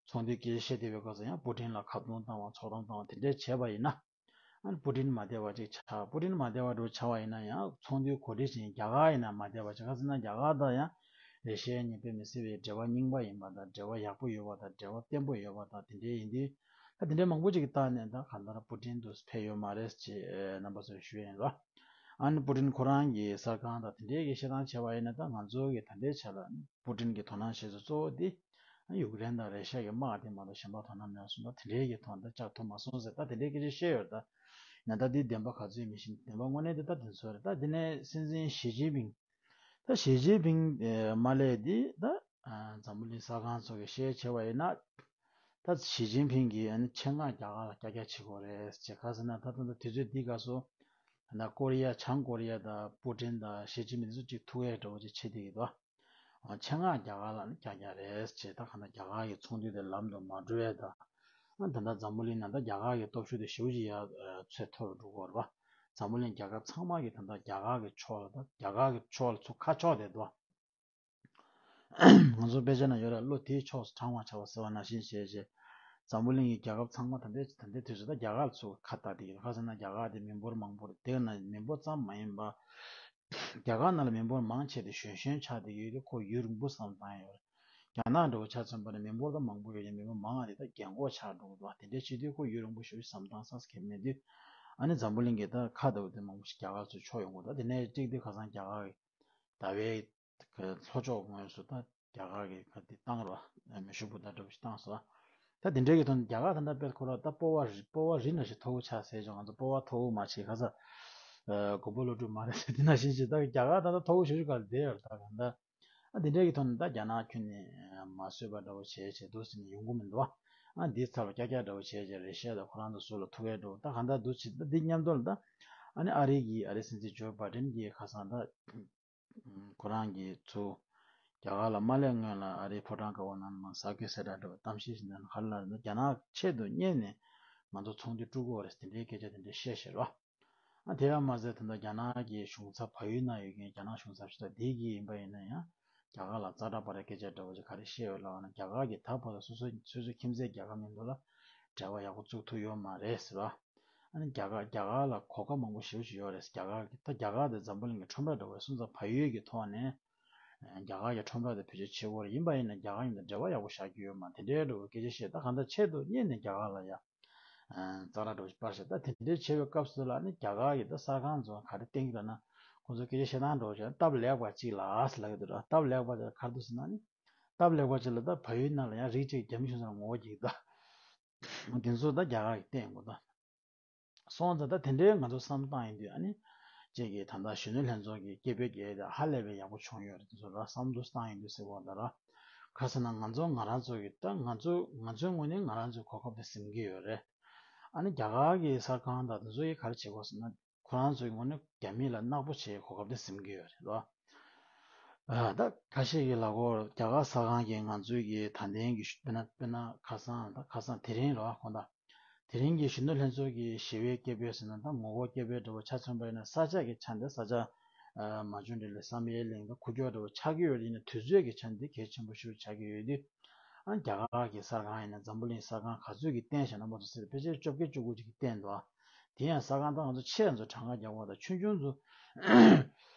ཚོགས་འདུའི་སྐད་ཆ་བཤད་བསྡད་པའི་སྐབས་སུ་ཡང་པུ་ཏིན་ལ་ཁ་རྡུང་བཏང་བ་ཚོགས་གཏམ་བཏང་བ་དེ་འདྲ་བྱས་པ་ཡིན་ན། ཨ་ནི་པུ་ཏིན་མ་བདེ་བ་ཅིག་ཆགས། པུ་ཏིན་མ་བདེ་བ་འདྲ་བོ་ཆགས་པ་ཡིན་ན་ཡང་ཚོགས་འདུའི་གོ་སྒྲིག་བྱེད་མཁན་རྒྱ་གར་ཡིན་ན་མ་བདེ་བ་ཆགས། ག་ཟེར་ན་རྒྱ་གར་དང་ཡང་རེ་ཤ་ཡ་གཉིས་དཔེ་མི་སྲིད་པའི་འབྲེལ་བ་རྙིང་པ་ཡིན་པ་དང་འབྲེལ་བ་ཡག་པོ་ཡོད་པ་དང་འབྲེལ་བ་བརྟན་པོ་ཡོད་པ་དང་དེ་འདྲའི་ཡིན་དུས་ད་དེ་འདྲའི་མང་པོ་ཅིག་གི་ལྟག་ནས་ད་གང་ལྟར་པུ་ཏིན་དུ་ཕེབས་ཡོད་མ་རེད་ཅེས་རྣམ་པ་ཚོར་ཞུ་ཡ་ཡིན་རོ། ཨ་ནི་པུ་ཏིན་ཁོ་རང་གི་གསར་ཁང་དང་དེ་འདྲའི་གི་བཤད་སྟངས་བྱས་པ་ཡིན་ན་ད་ང་ཚོ་གི་ད་ལྟའི་ཆ་ལ་པུ་ཏིན་གི་དོ་སྣང་བྱེད་ས་གཙོ་བོ་དེ། ཡུཀ་རེན་དང་རེ་ཤ་གི་དམག་དེ་མ་གཏོགས་གཞན་པ་དོ་སྣང་མེད་པ་སོང་ཙང་དེ་འདྲའི་གི་ཐོག་ནས་བཅར་ཐུབ་མ་སོང་ཟེར་ད་དེ་འདྲའི་སྐད་ཆ་བཤད་ཡོད་རེད། ད་ཡིན་ན་ད་དེའི་བདེན་པ་ག་ཚོད་ཡིན་མི་ཤེས། བདེན་པ་དངོས་གནས་དེ་ད་དེ་ཚོ་རེད། ད་དེ་ནས་སྲིད་འཛིན་ཞི་ཅིན་ཕིང་ད་ཞི་ཅིན་ཕིང་མ་སླེབས་དེ་ད་འཛམ་བུ་གླིང་གསར་ཁང་ཚོ་གི་བཤད་བྱས་པ་ཡིན་ན་ད་ཞི་ཅིན་ཕིང་གིས་ཆེད་མངགས་རྒྱ་གར་ལ་ཀྱག་ཀྱག་བྱེད་དགོས་རེད་ཅེས། ག་ཟེར་ན་ད་ད་ད་དུས་ཚོད་འདི་སྐབས་སུ་ད་ཀོ་རི་ཡ་བྱང་ཀོ་རི་ཡ་དང་པུ་ཏིན་དང་ཞི་ཅིན་ཕིང་དེ་ཚོ་གཅིག་ཐུག་ཡས་འདྲ་བོ་ཅིག་བྱེད་བསྡད་ཀྱི་འདུག་ཆེད་མངགས་རྒྱ་གར་ལ་ནི་རྒྱ་རྒྱ་རེད་ཅེས། ད་གང་ལྟར་རྒྱ་གར་གྱི་ཚོགས་འདུ་དེ་ལམ་དུ་མ་འགྲོ་ཡས་དང་། ཨ་ད་ལྟ་འཛམ་བུ་གླིང་ནང་ད་རྒྱ་གར་གྱི་སྟོབས་ཤུགས་དེ་ཞེ་པོ་ཅིག་ཡར་ཚད་མཐོ་རུ་འགྲོ་གི་ཡོད་རེད་པ། འཛམ་བུ་གླིང་རྒྱལ་ཁབ་ཚང་མ་གིས་ད་ལྟ་རྒྱ་གར་གྱི་ཕྱོགས་ལ་ད་རྒྱ་གར་གྱི་ཕྱོགས་ལ་ཚུར་ཁ་ཕྱོགས་བསྡད་འདུག་ང་ཚོ་དཔེ་ཆ་ན་ཡོད་རེད། བློ་དེའི་ཕྱོགས་སུ་དྲངས་པར་བྱ་བ་ཟེར་བ་ནང་བཞིན་བྱས་བྱས། འཛམ་བུ་གླིང་གི་རྒྱལ་ཁབ་ཚང་མ་ད་ལྟའི་ད་ལྟའི་དུས་སུ་ད་རྒྱ་གར་ལ་ཚུར་ཁ་བཏགས་བསྡད་ཀྱི་ཡོད། ག་ཟེར་ན་རྒྱ་གར་དེ་མི་འབོར་མང་པོ་རེད། དེ་ན་མི་འབོར་ཙམ་མ་ཡིན་པ། རྒྱ་གར་ནང་ལ་མི་འབོར་མང་ཆེ་དེ་གཞོན་གཞོན་ཆགས་བསྡད་ཡོད་དུས་ཁོ་ཡུན་རིང་པོ་བསམ་བཏང་ཡོད་རེད། རྒྱ་ནག་འདྲ་བོ་ཆ་མཚོན་པ་ན་མི་འབོར་ད་མང་པོ་ཡོད་ཀྱང་མི་འབོར་མང་བ་དེ་ད་རྒན་གོག་ཆགས་འགྲོ་གི་འདུག་དེ་འདྲའི་བྱེད་དུས་ཁོ་ཡུན་རིང་པོ་ཞེ་པོ་བསམ་བཏང་ས་ཁེལ་མེད་དུས། ཨ་ནི་འཛམ་བུ་གླིང་གི་ད་ཁ་ལྟ་བུ་དེ་མང་པོ་ཞིག་རྒྱ་གར་ཚུར་ཕྱོགས་ཡོང་གི་འདུག་དེ་ནས་གཅིག་དེ་ཁ་སང་རྒྱ་གར་གྱི་ཟླ་བའི་ལྷོ་ཕྱོགས་ངོས་སུ་ད་རྒྱ་གར་གྱི་ཁ་དེ་བཏང་རོགས་མེ་ཤུགས་འབུད་སྟངས་འདྲ་བོ་ཞིག་བཏང་སོང་། ད་དེ་འདྲའི་གི་ཐོག་ནས་རྒྱ་གར་ད་ལྟ་དཔེ་ཁོ་ར་ད་སྤོབས་པ་རི་སྤོབས་པ་རི་ན་ཞིག་མཐོ་བོ་ཆགས་ཟེར་ཀྱང་ང་ཚོ་སྤོབས་པ་མཐོ་བོ་མ་བྱེད་ག་ས། ཨ་མགོན་པོ་བློ་གྲོས་མ་རེད་ཟེར་དེ་ན་བཞིན་བྱེད། ད་རྒྱ་གར་ད་ལྟ་མཐོ་བོ་ཞེ་པོ་ཅིག་ག་ལ་བསྡད་ཡོད་རེད། ད་གང་ལྟར་ཨ་དེ་འདྲའི་གི་ཐོག་ནས་ད་རྒྱ་ནག་ཁྱོན་ནས་མ་བཟོད་པ་འདྲ་བོ་བྱས་བྱས་འདུག་ཟེར་ནས་ཡོང་གི་མི་འདུག་ཨ་འདིའི་ཚབ་ལ་ཀྱག་ཀྱག་འདྲ་བོ་བྱས་བྱས་རེ་ཤ་དང་ཁོ་རང་ཚོ་ཟུར་ལ་ཐུག་ཡས་འདྲ་བོ་ད་གང་ལྟར་འདུག་བྱེད། ད་འདི་མཉམ་དུ་ལ་ད་ཨ་ནི་ཨ་རི་གི་ཨ་རི་སྲིད་འཛིན་ཇོ་བྷའི་ཏིན་གྱིས་ཁ་སང་ད། ཁོ་རང་གིས་ཚུར་ རྒྱ་གར་ལ་མ་སླེབས་སྔོན་ལ་ཨ་རིའི་ཕོ་བྲང་དཀར་པོ་ནང་ལ་ཟ་གི་ཟེར་འདྲ་འདྲ་བོ་གཏམ་བཤད་ཞིག་འདྲ་ག་ལ་རྒྱ་ནག་ཆེད་དུ་གཉེར་ནས་ང་ཚོ་ཚོང་འདུས་དཀྲུག་གི་ཡོད་རེད་ཟེར་དེ་འདྲའི་སྐད་ཆ་དེ་འདྲ་བཤད་བཞག་རོ། ཨ་དེ་ཡང་མ་ཟད་ད་ལྟ་རྒྱ་ནག་གི་གཞུང་ཚབ་བལ་ཡུལ་ན་ཡོད་མཁན་རྒྱ་ནག་གཞུང་ཚབ་ཞིག་དང་དེ་གི་ཡིན་པ་ཡིན་ན་ཡང་རྒྱ་གར་ལ་ཙག་སྒྲ་པ་རེ་སྐད་ཆ་འདྲ་བོ་ཞིག་ག་རེ་བཤད་ཡོད་ལབ་ན་རྒྱ་གར་གྱི་ད་བར་དུ་སོ་སོ་སོ་སོའི་ཁྱིམ་མཚེས་རྒྱལ་ཁབ་མཉམ་དུ་ལ་འབྲེལ་བ་ཡག་པོ་བཙུགས་ཐུབ་ཡོད་མ་རེད་ཟེར་བ། ཨ་ནི་རྒྱ་གར་རྒྱ་གར་ལ་གོ་སྐབས་མང་པོ་ཞེ་པོ་ཅིག་ཡོད་རེད། རྒྱ་གར་གྱི་ད་རྒྱ་གར་དེ་འཛམ་བུ་གླིང་གི་ཁྲོམ་ར་འདྲ་བོ་རེད། སོང་ཙང་བལ་ཡུལ་གྱི་ཐོག་ནས་རྒྱ་གར་གྱི་ཁྲོམ་ར་དེ་བེད་སྤྱོད་བྱེད་དགོས་རེད། ཡིན་པ་ཡིན་ན་རྒྱ་གར་ཡིན་ན་འབྲེལ་བ་ཡག་པོ་བཞག་རྒྱུ་ཡོད་མ་རེད། དེ་འདྲའི་འདྲ་བོ་སྐད་ཆ་བཤད། ད་གང་ལྟར་ཆེད་དུ་གཉེར་ནས་རྒྱ་གར་ལ་ཡ་ཙག་སྒྲ་འདྲ་བོ་ཞིག་སྤར་བཞག་ད་དེ་འདྲའི་བྱེད་པའི་སྐབས་སུ་ལ་ནི་རྒྱ་གར་གྱི་ད་གསར་ཁང་ཚོ་ག་རེ་བསྟན་གྱི་འདུག་ན་ཁོང་ཚོ་སྐད་ཆ་བཤད་སྟངས་འདྲ་བོ་ཞིག་སྟབས་ལེགས་པ་ཅིག་ལ་ཟེར་ལབ་ཀྱི་འདུག་སྟབས་ལེགས་པ་ཅིག་ལ་ག་རེ་འདུག་ཟེར་ན་ནི་སྟབས་ལེགས་པ་ཅིག་ལ་ད་བལ་ཡུལ་ནང་ལ་ཡང་རིགས་གཅིག་རྒྱ་མི་གཞུང་ཚབ་ལ་ངོ་རྒོལ་གྱི་འདུག་དེ་ཚོ་ད་རྒྱ་གར་གྱིས་བསྟན་དགོས་ད། སོང་ཙང་ད་དེ་འདྲའི་ང་ཚོ་བསམ་བཏང་ཡིན་དུས་ཨ་ནི་ཅིག་གིས་ད་ལྟ་གཞོན་ནུ་ལྷན་ཚོགས་ཀྱི་སྐད་འབོད་རྒྱག་ཡས་དེ་ཧ་ལས་པའི་ཡག་པོ་བྱུང་ཡོད་རེད། དེ་ཚོ་ལ་བསམ་བློ་བཏང་ཡིན་དུས་ཟེར་བ་ད་ར་ག་རེ་ཟེར་ན་ང་ཚོ་ང་རང་ཚོ་གི་ད་ང་ཚོ་ང་ཚོའི་ངོས་ནས་ང་རང་ཚོའི་གོ་སྐབས་དེ་ཟིན་གྱི་ཡོད་རེད། ཨ་ནི་རྒྱ་གར་གྱི་གསར་ཁང་དང་དེ་ཚོ་ཡིས་ག་རེ་བྱེད་དགོས་ཟེར་ན་ཁོ་རང་ཚོའི་ངོས་ནས་རྒྱ་མི་ལ་ནག་པོ་བྱེད་གོ་སྐབས་དེ་ཟིན་གྱི་ཡོད་རེད་ལོ། ཨ་ད་ཁ་ཤས་ཀྱིས་ལབ་ཀྱི་ཡོད་རེད། རྒྱ་གར་གསར་ཁང་གིས་ང་ཚོའི་གི་ད་ལྟའི་གི་དཔེར་ན་དཔེར་ན་ཁ་སང་ད་ཁ་སང་དེ་རིང་རེད་བ། དགོངས་དག་དེ་རིང་གི་གཞོན་ནུ་ལྷན་ཚོགས་ཀྱི་ཞི་བའི་སྐད་འབོད་ཟེར་ན་ད་ངོ་རྒོལ་སྐད་འབོད་འདྲ་བོ་ཆ་མཚོན་པ་ཡིན་ན་ས་ཆ་གི་ཆ་འདི་ས་ཆ་མ་བྱུང་འདྲ་ལས་བསམ་ཡས་གླིང་དང་ཁུག་ཀྱོག་འདྲ་བོ་ཆགས་ཀྱི་ཡོད་དེ་ཡིན་ན་དུས་ཚོད་ཀྱི་ཆ་འདི་གལ་ཆེན་པོ་ཞིག་ཆགས་ཀྱི་ཡོད་དུས། ཨ་རྒྱ་གར་གྱི་གསར་ཁང་ཡིན་ན་འཛམ་བུ་གླིང་གསར་ཁང་ག་ཚོད་ཀྱིས་བསྟན་བཞག་ན་མ་གཏོགས་ཟེར་ཕལ་ཆེར་བཅོ་བརྒྱད་བཅུ་དགུ་ཅིག་གིས་བསྟན་འདུག་དེ་ཡང་གསར་ཁང་ད་ང་ཚོ་ཆེད་ང་ཚོ་གྲངས་ཀ་རྒྱག་པ་དང་ཆུང་ཆུང་ཚོ་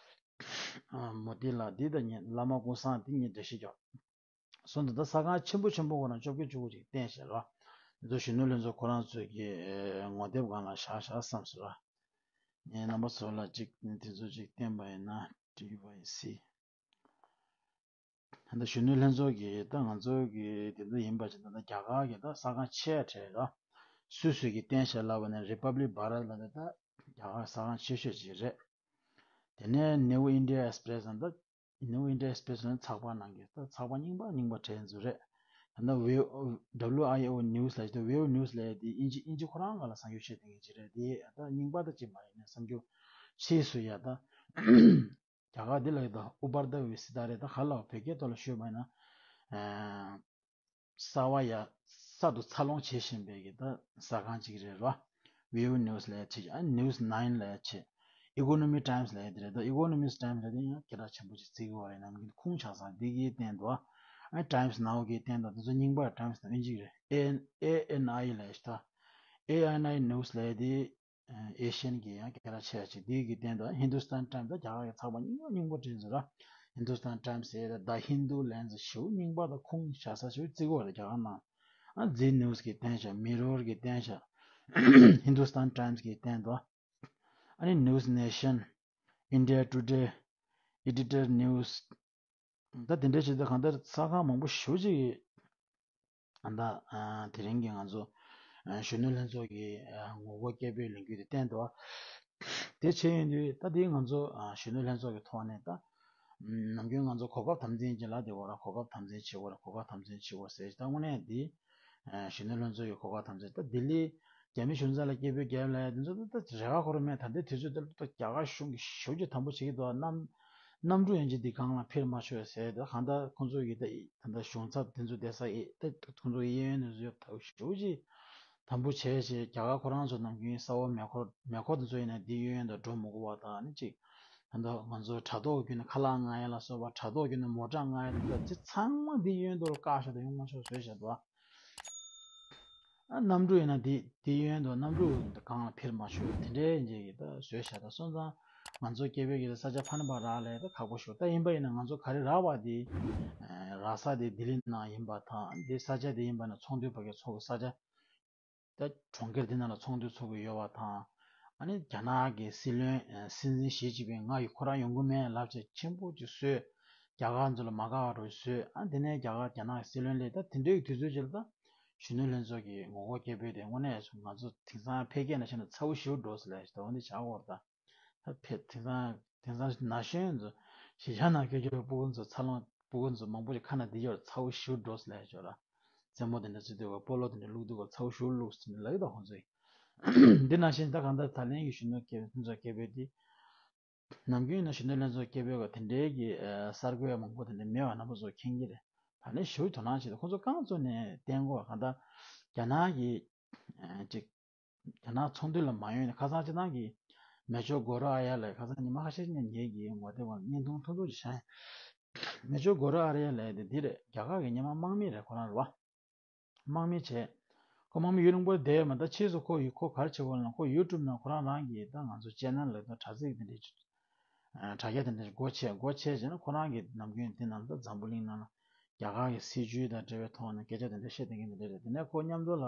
མོ་དི་ལ་འདི་དང་ཉེ་བླ་མ་ཀུན་བཟང་འདི་ཉེ་འདྲ་ཞིག་ཀྱང་སོང་ཙང་ད་གསར་ཁང་ཆེན་པོ་ཆེན་པོ་ཁོ་རང་བཅོ་བརྒྱད་བཅུ་དགུ་ཅིག་བསྟན་བཞག་ར། འདི་ཚོ་གཞོན་ནུ་ལྷན་ཚོགས་ཁོ་རང་ཚོས་ཀྱི་ངོ་དེབ་སྒང་ལ་བཞག་བཞག་བསམ་སོང་ར། ངས་རྣམ་པ་ཚོ་ལ་ཅིག་དེ་ཚོ་ཅིག་བསྟན་པ་ཡིན་ན་ཊི་ཝའི་སི། ད་ལྟ་གཞོན་ནུ་ལྷན་ཚོགས་ཀྱི་ད་ང་ཚོ་གི་དེ་ཚོ་ཡིན་པ་ཅིག་ད་ལྟ་རྒྱ་གར་གྱི་ད་གསར་ཁང་ཆེ་གྲས་ལ་སུད་སི་གི་བསྟན་བྱ་ལབ་པ་ནས་Republic Bharat ལབ་ནས་ད་རྒྱ་གར་གསར་ཁང་ཆེ་ཤོས་ཅིག་རེད། དེ་ནས་New India Express ད་New India Express ནི་ཚགས་པར་ནང་གི་ད་ཚགས་པར་རྙིང་པ་རྙིང་པ་གྲས་ཚོ་རེད། ད་ལྟ་ཝི་ཨོ་W I O News ལབ་ཀྱི་འདུག View News ལབ་ཡ་དེ་དབྱིན་ཇི་དབྱིན་ཇི་ཁོ་རང་སྒང་ལ་གསར་འགྱུར་བཤད་བསྡད་མཁན་ཅིག་རེད། དེ་ད་རྙིང་པ་ད་ཅིག་མ་ཡིན་ནས་གསར་འགྱུར་ཕྱིས་སུ་ཡ་ད། རྒྱ་གར་འདི་ལ་ཡོད་དོ་ཨུ་བར་ད་བི་སི་ད་རེད། ད་ག་ལ་བོད་སྐད་ཐོག་ལ་ཤོད་པ་ཡིན་ན། གསར་བ་ཡ་གསར་དུ་འཚར་ལོངས་བྱེད་བཞིན་པའི་གི་ད་གསར་ཁང་ཅིག་རེད་རོ། View News ལབ་ཡ་ཅིག་ཨ་News Nine ལབ་ཡ་ཅིག Economy Times ལབ་ཡ་དེ་རེད། ད་Economist Times ལབ་ཡ་དེ་ཡང་སྐད་གྲགས་ཆེན་པོ་ཅིག་བརྩི་གི་ཡོད་རེད། ནམ་རྒྱུན་ཁུངས་ཆགས་ས་འདི་གིས་བསྟན་འདུག་ཨ་Times Now གིས་བསྟན་འདུག་དེ་ཚོ་རྙིང་པ་Times Now དབྱིན་ཇི་རེད། A A N I ལབ་ཡ་ཅིག་ད་A N I News ལབ་ཡ་དེ། ཨེ་ཤན་གྱི་ཡང་སྐད་གྲགས་ཆེ་བ་ཅིག་འདི་གི་སྟེང་དུ་Hindustan Times ད་རྒྱ་གར་གྱི་ཚགས་པར་རྙིང་པ་རྙིང་པོ་བྲིས་ཟེར་ར། Hindustan Times ཟེར་ད་ཧིན་དུ་ལན་ཟེར་ཞེ་པོ་རྙིང་པ་དང་ཁུངས་བཞག་ས་ཞེ་པོ་བརྩི་གི་ཡོད་རེད་རྒྱ་གར་ནང་། ཨ་Zee News གི་སྟེང་བཞག Mirror གི་སྟེང་བཞག Hindustan Times གི་སྟེང་དུ། ཨ་ནི་News Nation India Today Editor News ད་དེ་འདྲའི་ཆེད་དུ་གང་ལྟར་གསར་ཁང་མང་པོ་ཞེ་པོ་ཅིག་གིས་ད་དེ་རིང་གི་ང་ཚོ་གཞོན་ནུ་ལྷན་ཚོགས་ཀྱི་ངོ་རྒོལ་སྐད་འབོད་ལས་འགུལ་དེ་བསྟན་འདུག་དེ་བྱས་ཡོང་དུས་ད་དེ་ང་ཚོ་གཞོན་ནུ་ལྷན་ཚོགས་ཀྱི་ཐོག་ནས་ད་ནམ་རྒྱུན་ང་ཚོ་གོ་སྐབས་དམ་འཛིན་གྱི་ལ་དེ་གོ་ར་གོ་སྐབས་དམ་འཛིན་བྱེད་དགོས་ར་གོ་སྐབས་དམ་འཛིན་བྱེད་དགོས་ཟེར་ད་དངོས་གནས་འདི་གཞོན་ནུ་ལྷན་ཚོགས་ཀྱི་གོ་སྐབས་དམ་འཛིན་ད་ལྡི་ལི་རྒྱ་མི་གཞུང་ཚབ་ལ་སྐད་འབོད་རྒྱབ་ལ་དེ་ཚོ་ད་རེ་བ་ཁོ་ར་མེད། ད་ལྟའི་དུས་ཚོད་དེ་ལ་ད་རྒྱ་གར་གཞུང་གིས་ཞེ་པོ་ཅིག་དམ་པོ་བྱེད་ཀྱི་འདུག་གནམ། གནམ་གྲུ་ཡན་ཆད་འདི་སྒང་ལ་འཕུར་མ་ཆོག་ཟེར་ཏེ་གང་ལྟར་ཁོང་ཚོ་ཡི་ད་ད་ལྟ་གཞུང་ཚབ་དེ་ཚོ་བསྡད་ས་ཡི་ད་ཁོང་ཚོ་གཡས་གཡོན་དེ་ཚོ་ཡོད་ད་ཞེ་པོ་ཅིག་དམ་པོ་བྱས་བྱས་རྒྱ་གར་ཁོ་རང་ཚོ་ནམ་རྒྱུན་ས་འོག་མེ་འཁོར་མེ་འཁོར་དེ་ཚོ་ཡིན་ན་འདི་གཡས་གཡོན་དུ་འགྲོ་མི་དགོས་པ་དང་ནི་ཅིག་ད་ལྟ་ང་ཚོ་དྲ་ཐོག་བརྒྱུད་ནས་ཁ་ལག་མངག་ཡ་ལ་སོགས་པ་དྲ་ཐོག་བརྒྱུད་ནས་མོ་ཊ་མངག་ཡ་དེ་ཚོ་ཚང་མ་འདི་གཡས་གཡོན་དུ་བཀག་བཞག་ད་ཡོང་མ་ཆོག་བཟོས་བཞག་འདུག་ཨ་གནམ་གྲུ་ཡིན་ན་དེ་དེ་གཡས་གཡོན་དུ་གནམ་གྲུ་སྒང་ལ་འཕུར་མ་ཆོག་དེ་འདྲའི་འཇིག་གི་ད་བཟོས་བཞག་ད་སོང་ཙང་ང་ཚོ་སྐད་འབོད་ཀྱི་ས་ཆ་ཕ་ན་པ་རག་ལས་ད་ཁག་པོ་ཞུ་ད་ཡིན་པ་ཡིན་ན་ང་ཚོ་ག་རེ་རག་པ་དེ་རག་ས་དེ་ལྡི་ལི་ནང་ཡིན་པ་དང་དེ་ས་ཆ་དེ་ཡིན་པ་ན་ཚོགས་འདུའི་བར་གྱི་ཚོགས་ས་ཆ་ད་གྲོང་ཁྱེར་དེ་ནང་ལ་ཚོགས་འདུ་ཚོགས་ཀྱི་ཡོད་པ་དང་ཨ་ནི་རྒྱ་ནག་གི་སྲིད་བློན་སྲིད་འཛིན་ཞི་ཅིན་ཕིང་ང་ཡི་ཁོ་རང་ཡོང་གི་མེད་ལབ་བྱས་ཆེན་པོ་ཅིག་བཟོས་རྒྱ་གར་ཚོ་ལ་མ་དགའ་བ་འདྲ་བོ་བཟོས་ཨ་དེ་ནས་རྒྱ་གར་རྒྱ་ནག་གི་སྲིད་བློན་སླེབས་ད་དེ་འདྲའི་དུས་ཚོད་ཅིག་ལ་ད། གཞོན་ནུ་ལྷན་ཚོགས་ཀྱི་ངོ་རྒོལ་སྐད་འབོད་དེ་དངོས་གནས་སུ་ང་ཚོ་དེང་སང་ཕལ་སྐད་ནང་བཤད་ན་ཚ་བོ་ཞེ་པོ་འགྲོ་སོང་ལབ་ཞིག་ད་འོ་འདི་བྱ་དགོས་རེད་ད། ད་ཕལ་དེང་སང་དེང་སང་ན་གཞོན་ཚོ་གཞིས་ཆགས་ནང་སྐད་སྒྱུར་སྤུ་གུ་ཚོ་འཚར་ལོངས་སྤུ་གུ་ཚོ་མང་པོ་ཞིག་ཁ་ན་འདི་ཡོད་ཚ་བོ་ཞེ་པོ་འགྲོ་སོང་ལབ་ཞོར་ལ་རྩེད་མོ་དེ་འདྲ་རྩེ་དུས་སྐབས་སྤོ་ལོ་དེ་འདྲ་བླུག་དུས་སྐབས་ཚ་བོ་ཞེ་པོ་བླུགས་སོང་ལབ་ཡོད་ད་ཁོང་ཚོས། འདི་ནང་བཞིན་ད་གང་ལྟར་ད་ལན་གྱི་གཞོན་ནུ་སྐད་ལྷན་ཚོགས་སྐད་འབོད་འདི། ནམ་རྒྱུན་ཡིན་ན་གཞོན་ནུ་ལྷན་ཚོགས་སྐད་འབོད་དེ་འདྲའི་གི་གསར་འགོད་མང་པོ་དེ་འདྲ་མེད་པ་རྣམ་པ་ཚོ་མཁྱེན་གྱི་རེད། ད་ནི་ཞུ་དོ་སྣང་བྱེད་དུ་ཁོ་ཚོ་རྐང་བཙུགས་ནས་བསྟན་དགོས་གང་ལྟར་རྒྱ་ནག་གི་ཅིག་རྒྱ་ནག་ཚོགས་འདུ་ལ་མ་ཡོང་ནས་ཁ་སང་སྤྱི་བཏང་གི་མེ་ཇོར་གོ་རོ་ཨ་ཡ་ལ་ཁ་སང་ཉི་མ་ཁ་ཤས་ཉིན་ངེད་ཀྱི་ངོ་དེབ་བར་བརྙན་ཐུང་ཐུང་ཐུང་ཞིག་བཞག་ཡིན། མེ་ཇོར་གོ་རོ་ཨ་ཡ་ལ་དེ་འདི་རེད། རྒྱ་གར་གི་སྔོན་མ་དམག་མི་རེད། ཁོ་རང་རེད་བ། དམག་མི་བྱས། ཁོ་དམག་མི་ཡུན་རིང་པོ་བསྡད་ཡོད་མ་རེད། ད་ཕྱིས་སུ་ཁོ་ཡུ་ཁོ་ག་རེ་བྱེད་དགོས་ལབ་ན་ཁོ་ཡུ་ཊུབ་ནང་ཁོ་རང་རང་གི་ད་ང་ཚོ་ཅེ་ནལ་ལ་ད་དྲ་ཚིགས་དེ་འདྲའི་དྲ་རྒྱ་དེ་འདྲའི་སྒོ་ཕྱེ་སྒོ་ཕྱེ་བྱས་ན་ཁོ་རང་གི་ནམ་རྒྱུན་དེ་ནང་ད་འཛམ་བུ་གླིང་ནང་ལ་རྒྱ་གར་གི་སྲིད་བྱུས་དང་འབྲེལ་བའི་ཐོག་ནས་སྐད་ཆ་དེ་འདྲ་བཤད་བསྡད་མཁན་དེ་འདྲ་རེད། དེ་ནས་ཁོ་མཉམ་དུ་ལ་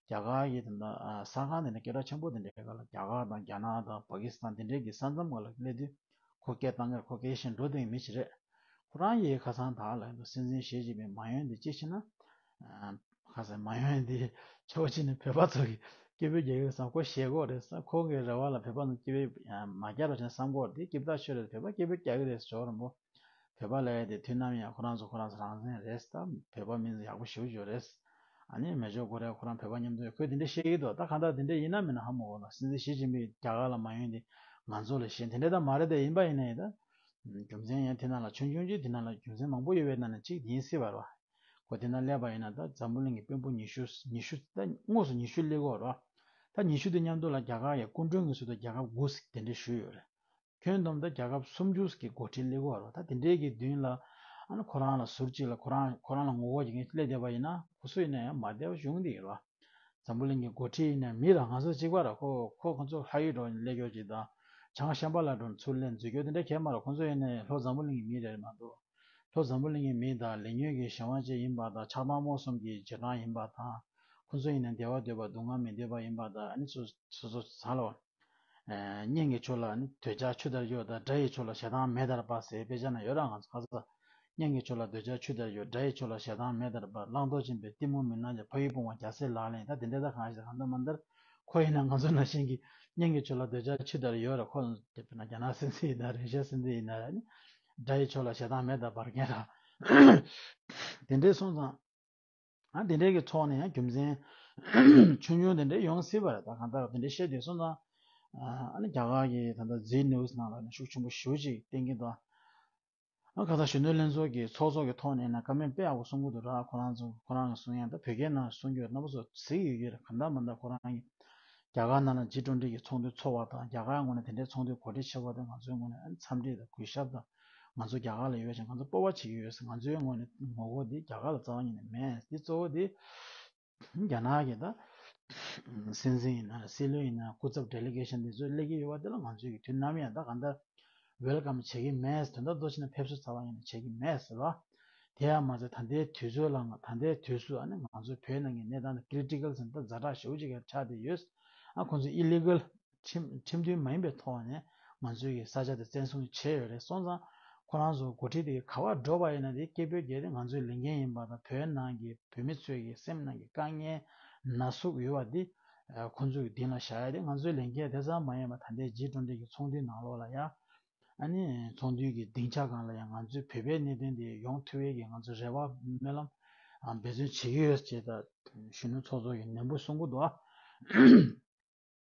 རྒྱ་གར་གི་ད་ད་གསར་ཁང་དེ་འདྲ་སྐད་གྲགས་ཆེན་པོ་དེ་འདྲའི་སྒང་ལ་རྒྱ་གར་དང་རྒྱ་ནག་དང་པ་ཀི་སི་ཐན་དེ་འདྲའི་གི་ས་མཚམས་སྒང་ལ་སླེབས་དུས་ཁོ་སྐད་བཏང་མཁན་ཁོ་སྐད་བཤད་འགྲོ་བསྡད་མཁན་མི་ཞིག་རེད། ཁོ་རང་གིས་ཁ་སང་དག་ལ་སྲིད་འཛིན་ཞི་ཅིན་ཕིང་མ་ཡོང་དེ་ཅི་ཕྱིན་ན། ཁ་སང་མ་ཡོང་དེ་ཕྱོགས་གཅིག་ནས་བོད་པ་ཚོ་གི་སྐད་འབོད་རྒྱག་གི་རེད་བསམ། ཁོ་ཞེད་གོ་རེད་བསམ། ཁོ་གི་རེ་བ་ལ་བོད་པ་ཚོ་སྐད་འབོད་མ་རྒྱག་རོགས་བྱས་བསམ་གོ་དེ་སྐྱིད་ཐག་ཆོད་རེད། བོད་པ་སྐད་འབོད་རྒྱག་གི་རེད། ཇོ་རིན་པོ་བོད་པ་ལས་དེ་དུས་ནམ་ཡང་ཁོ་རང་ཚོ་ཁོ་རང་ཚོ་རང་བཙན་རེད། ད་བོད་པ་མི་ཚོ་ཡག་པོ་ཞེ་པོ་ཅིག་རེད། ཨ་ནི་མེ་ཇོར་གོ་རོ་ཨ་ཁོ་རང་བོད་པ་མཉམ་དུ་ཁོས་དེ་འདྲ་བཤད་ཀྱི་འདུག་ད་གང་ལྟར་དེ་འདྲ་ཡིན་ན་མིན་ན་ཧ་མ་གོ་ལ། སྲིད་འཛིན་ཞི་ཅིན་ཕིང་རྒྱ་གར་ལ་མ་ཡོང་དེ་ང་ཚོ་ལ་ཞེད་དེ་འདྲ་ད་མ་རེད། དེ་ཡིན་པ་ཡིན་ན་ཡིན་ད། རྒྱུ་མཚན་ཡང་དེ་ནང་ལ་ཆུང་ཆུང་ཅིག་དེ་ནང་ལ་རྒྱུ་མཚན་མང་པོ་ཡོད་པའི་ནང་ནས་གཅིག་ཡིན་སྲིད་པ་རེད་བ། ཁོ་དེ་ན་སླེབས་པ་ཡིན་ན་ད་འཛམ་བུ་གླིང་གི་དཔོན་པོ་ཉི་ཤུ་ཉི་ཤུ་ད་དངོས་སུ་ཉི་ཤུ་སླེབས་ཀྱི་ཡོད་རེད་བ། ད་ཉི་ཤུ་དེ་མཉམ་དུ་ལ་རྒྱ་གར་ཡི་སྐུ་མགྲོན་གྱི་ཚུལ་དུ་རྒྱལ་ཁབ་དགུ་ཞིག་དེ་འདྲ་ཞུས་ཡོད་རེད། ཁྱོན་བསྡོམས་ད་རྒྱལ་ཁབ་སུམ་ཅུ་གི་འགོ་ཁྲིད་སླེབས་ཀྱི་ཡོད་རེད་བ། ད་དེ་འདྲའི་གི་མདུན་ལ་ཨ་ནི་ཁོ་རང་ལ་ཟུར་གཅིག་ལ་ཁོ་རང་ཁོ་རང་ལ་ངོ་རྒོལ་བྱེད་མཁན་སླེབས་བསྡད་པ་ཡིན་ན་ཁོ་ཚོ་ཡིན་ན་ཡང་མ་བདེ་བ་བྱུང་བསྡད་ཡོད་རེད་བ། འཛམ་བུ་གླིང་གི་འགོ་ཁྲིད་ཡིན་ན་མི་ར་ང་ཚོ་གཅིག་པ་ར། ཁོ་ཁོ་ཁོ་ཚོ་ལྷ་ཡུལ་འགྲོ་ནས་སླེབས་ཡོད་ཅིག་དང་བྱང་ཤམ་བྷ་ལ་འགྲོ་ནས་ཚུར་སླེབས་འཛུལ་ཡོད་དེ་འདྲ་གས་མ་ར། ཁོ་ཚོ་ཡིན་ན་ལྷོ་འཛམ་བུ་གླིང་གི་མི་རེད་མ་གཏོགས། ལྷོ་འཛམ་བུ་གླིང་གི་མི་དང་ལས་ཉོན་གྱི་གཞན་དབང་ཅན་ཡིན་པ་དང་ཆགས་སྡང་རྨོངས་གསུམ་གྱི་རྗེས་འབྲང་ཡིན་པ་དང་། ཁོ་ཚོ་ཡིན་ན་བདེ་བ་འདོད་པ་སྡུག་བསྔལ་མི་འདོད་པ་ཡིན་པ་དང་ཨ་ནི་སོ་སོ་སོ་ཚང་ལ་བ། གཉེན་གྱི་ཕྱོགས་ལ་ནི་འདོད་ཆགས་ཆུ་ལྟར་གཡོ་དང་། དགྲ་ཡི་ཕྱོགས་ལ་ཞེ་སྡང་མེ་ལྟར་འབར་ཟེར་དཔེ་ཆ་ན་ཡོད་ར། ང་ཚོ་ཁ་ས་གཉེན་གྱི་ཕྱོགས་ལ་འདོད་ཆགས་ཆུ་ལྟར་གཡོ། དགྲ་ཡི་ཕྱོགས་ལ་ཞེ་སྡང་མེ་ལྟར་འབར། བླང་དོར་ཆེན་པོས་གཏི་མུག་མུན་ནག་གི། ཕ་ཡུལ་ཕུང་བ་རྒྱལ་སྲས་ལག་ལེན། ད་དེ་འདྲ་ད་གང་ཞིག་གང་ལྟར་མ་ལྟར་ཁོ་ཡིན་ན་ང་ཚོ་ནང་བཞིན་གྱི་གཉེན་གྱི་ཕྱོགས་ལ་འདོད་ཆགས་ཆུ་ལྟར་གཡོ་ར། ཁོ་དཔེར་ན་རྒྱ་ནག་སྲིད་འཛིན་ཡིན་ན་རེད། རུ་ཤ་སྲིད་འཛིན་ཡིན་ན་རེད། དགྲ་ཡི་ཕྱོགས་ལ་ཞེ་སྡང་མེ་ལྟར་འབར་མཁན་ར། དེ་འདྲའི་སོང་ཙང་། ཨ་དེ་འདྲའི་གི་ཐོག་ནས་ཡང་རྒྱུ་མཚན་ཆུང་ཆུང་དེ་འདྲའི་ཡོང་སྲིད་པ་རེད། ད་གང་ལྟར་དེ་འདྲའི་བཤད་དུས་སོང་ཙང་། ཨ་ནི་རྒྱ་གར་གྱི་ད་ལྟ་ཛི་ནིའུ་སི་ནང་ལ་ནི་ཤུགས་ཆེན་པོ་ཞེ་པོ་ཅིག་བསྟན་གྱི་འདུག་ཨ་ག་ས་གཞོན་ནུ་ལྷན་ཚོགས་ཀྱི་ཚོགས་གཙོ་གི་ཐོག་ནས་ན་བཀའ་མོལ་དཔེ་ཡག་པོ་གསུང་གི་འདུག་ར། ཁོ་རང་ཚོ་ཁོ་རང་གི་གསུང་ཡང་ད་བོད་སྐད་ནང་གསུང་རྒྱུ་རྣམ་པ་ཚོ་གཟིགས་ཡོད་ཀྱི་རེད། གང་ལྟར་མ་ལྟར་ཁོ་རང་གི་རྒྱ་གར་ནང་ལ་ཇི་ཊུ་ཝེན་ཊི་གི་ཚོགས་འདུ་ཚོགས་པ་དང་རྒྱ་གར་ངོས་ནས་དེ་འདྲའི་ཚོགས་འདུའི་གོ་སྒྲིག་བྱེད་པ་དེ་ང་ཚོའི་ངོས་ནས་འཚམས་འདྲི་དང་གུས་ཞབས་དང་། ང་ཚོ་རྒྱ་གར་ལ་ཡོད་ཅིང་ང་ཚོ་སྤོབས་པ་བྱེད་ཀྱི་ཡོད་ཟེར། ང་ཚོའི་ངོས་ནས་ངོ་རྒོལ་འདི་རྒྱ་གར་ལ་རྩ་བ་ཉིད་ནས་མེད། འདི་གཙོ་བོ་འདི་རྒྱ་ནག་གི་ད་སྲིད་འཛིན་ཡིན་ན་རེད། སྲིད་བློན་ཡིན་ན་རེད། སྐུ་ཚབ་ཌེ་ལི་གེ་ཤན་འདི་ཚོ་སླེབས་ཀྱི་ཡོད་པ་འདི་ལ་ང་ཚོས་ཀྱི་དུས་ནམ་ཡང་ད་གང་ལྟར་ཝེལ་ཀམ་བྱེད་ཀྱི་མེད། དོན་དག་མདོར་བྱས་ན་ཕེབས་བསུ་རྩ་བ་ཉིད་ནས་བྱེད་ཀྱི་མེད་ཟེར་བ། དེ་ཡང་མ་ཚད་ད་ལྟའི་དུས་ཚོད་ལ་ང་ད་ལྟའི་དུས་སུ་ཨ་ནི་ང་ཚོའི་བོད་ནང་གི་གནས་སྟངས་དེ་ཀི་རི་ཊི་ཀལ་ཟེར་ན་ད་ཛ་དྲག་ཞེ་པོ་ཅིག་ཆགས་བསྡད་ཡོད། ཨ་ཁོང་ཚོས་ཨི་ལི་གལ་ཁྲིམས་ཁྲིམས་མཐུན་མ་ཡིན་པའི་ཐོག་ནས་ང་ཚོའི་གི་ས་ཆ་དེ་བཙན་བཟུང་བྱས་ཡོད་རེད། སོང་ཙང་ཁོ་རང་ཚོ་འགོ་ཁྲིད་དེ་ག་པར་འགྲོ་བ་ཡིན་ན་དེ་སྐད་འབོད་རྒྱག་དེ་ང་ཚོའི་ལས་འགན་ཡིན་པ་དང་། བོད་ནང་གི་བོད་མི་ཚོའི་གི་སེམས་ནང་གི་དཀའ་ངལ་ན་ཟུག་ཡོད་པ་འདི་ཁོང་ཚོའི་གི་མདུན་ལ་བཞག་ཡ་དེ་ང་ཚོའི་ལས་འགན་དེ་ཙམ་མ་ཡིན་པ། ད་ལྟའི་ཇི་ཊུ་ཝེན་ཊི་གི་ཚོགས་འདུའི་ནང་ལོགས་ལ་ཡ་ཨ་ནི་ཚོགས་འདུའི་གི་སྡིངས་ཆ་སྒང་ལ་ཡ་ང་ཚོའི་བོད་པའི་གནད་དོན་དེ་ཡོང་ཐུབ་པའི་གི་ང་ཚོ་རེ་བ་སྨོན་ལམ་འབད་བརྩོན་བྱེད་ཀྱི་ཡོད་ཅེས་ད་གཞོན་ནུ་ཚོགས་གཙོ་གིས་ནན་པོ་གསུང་གི་འདུག་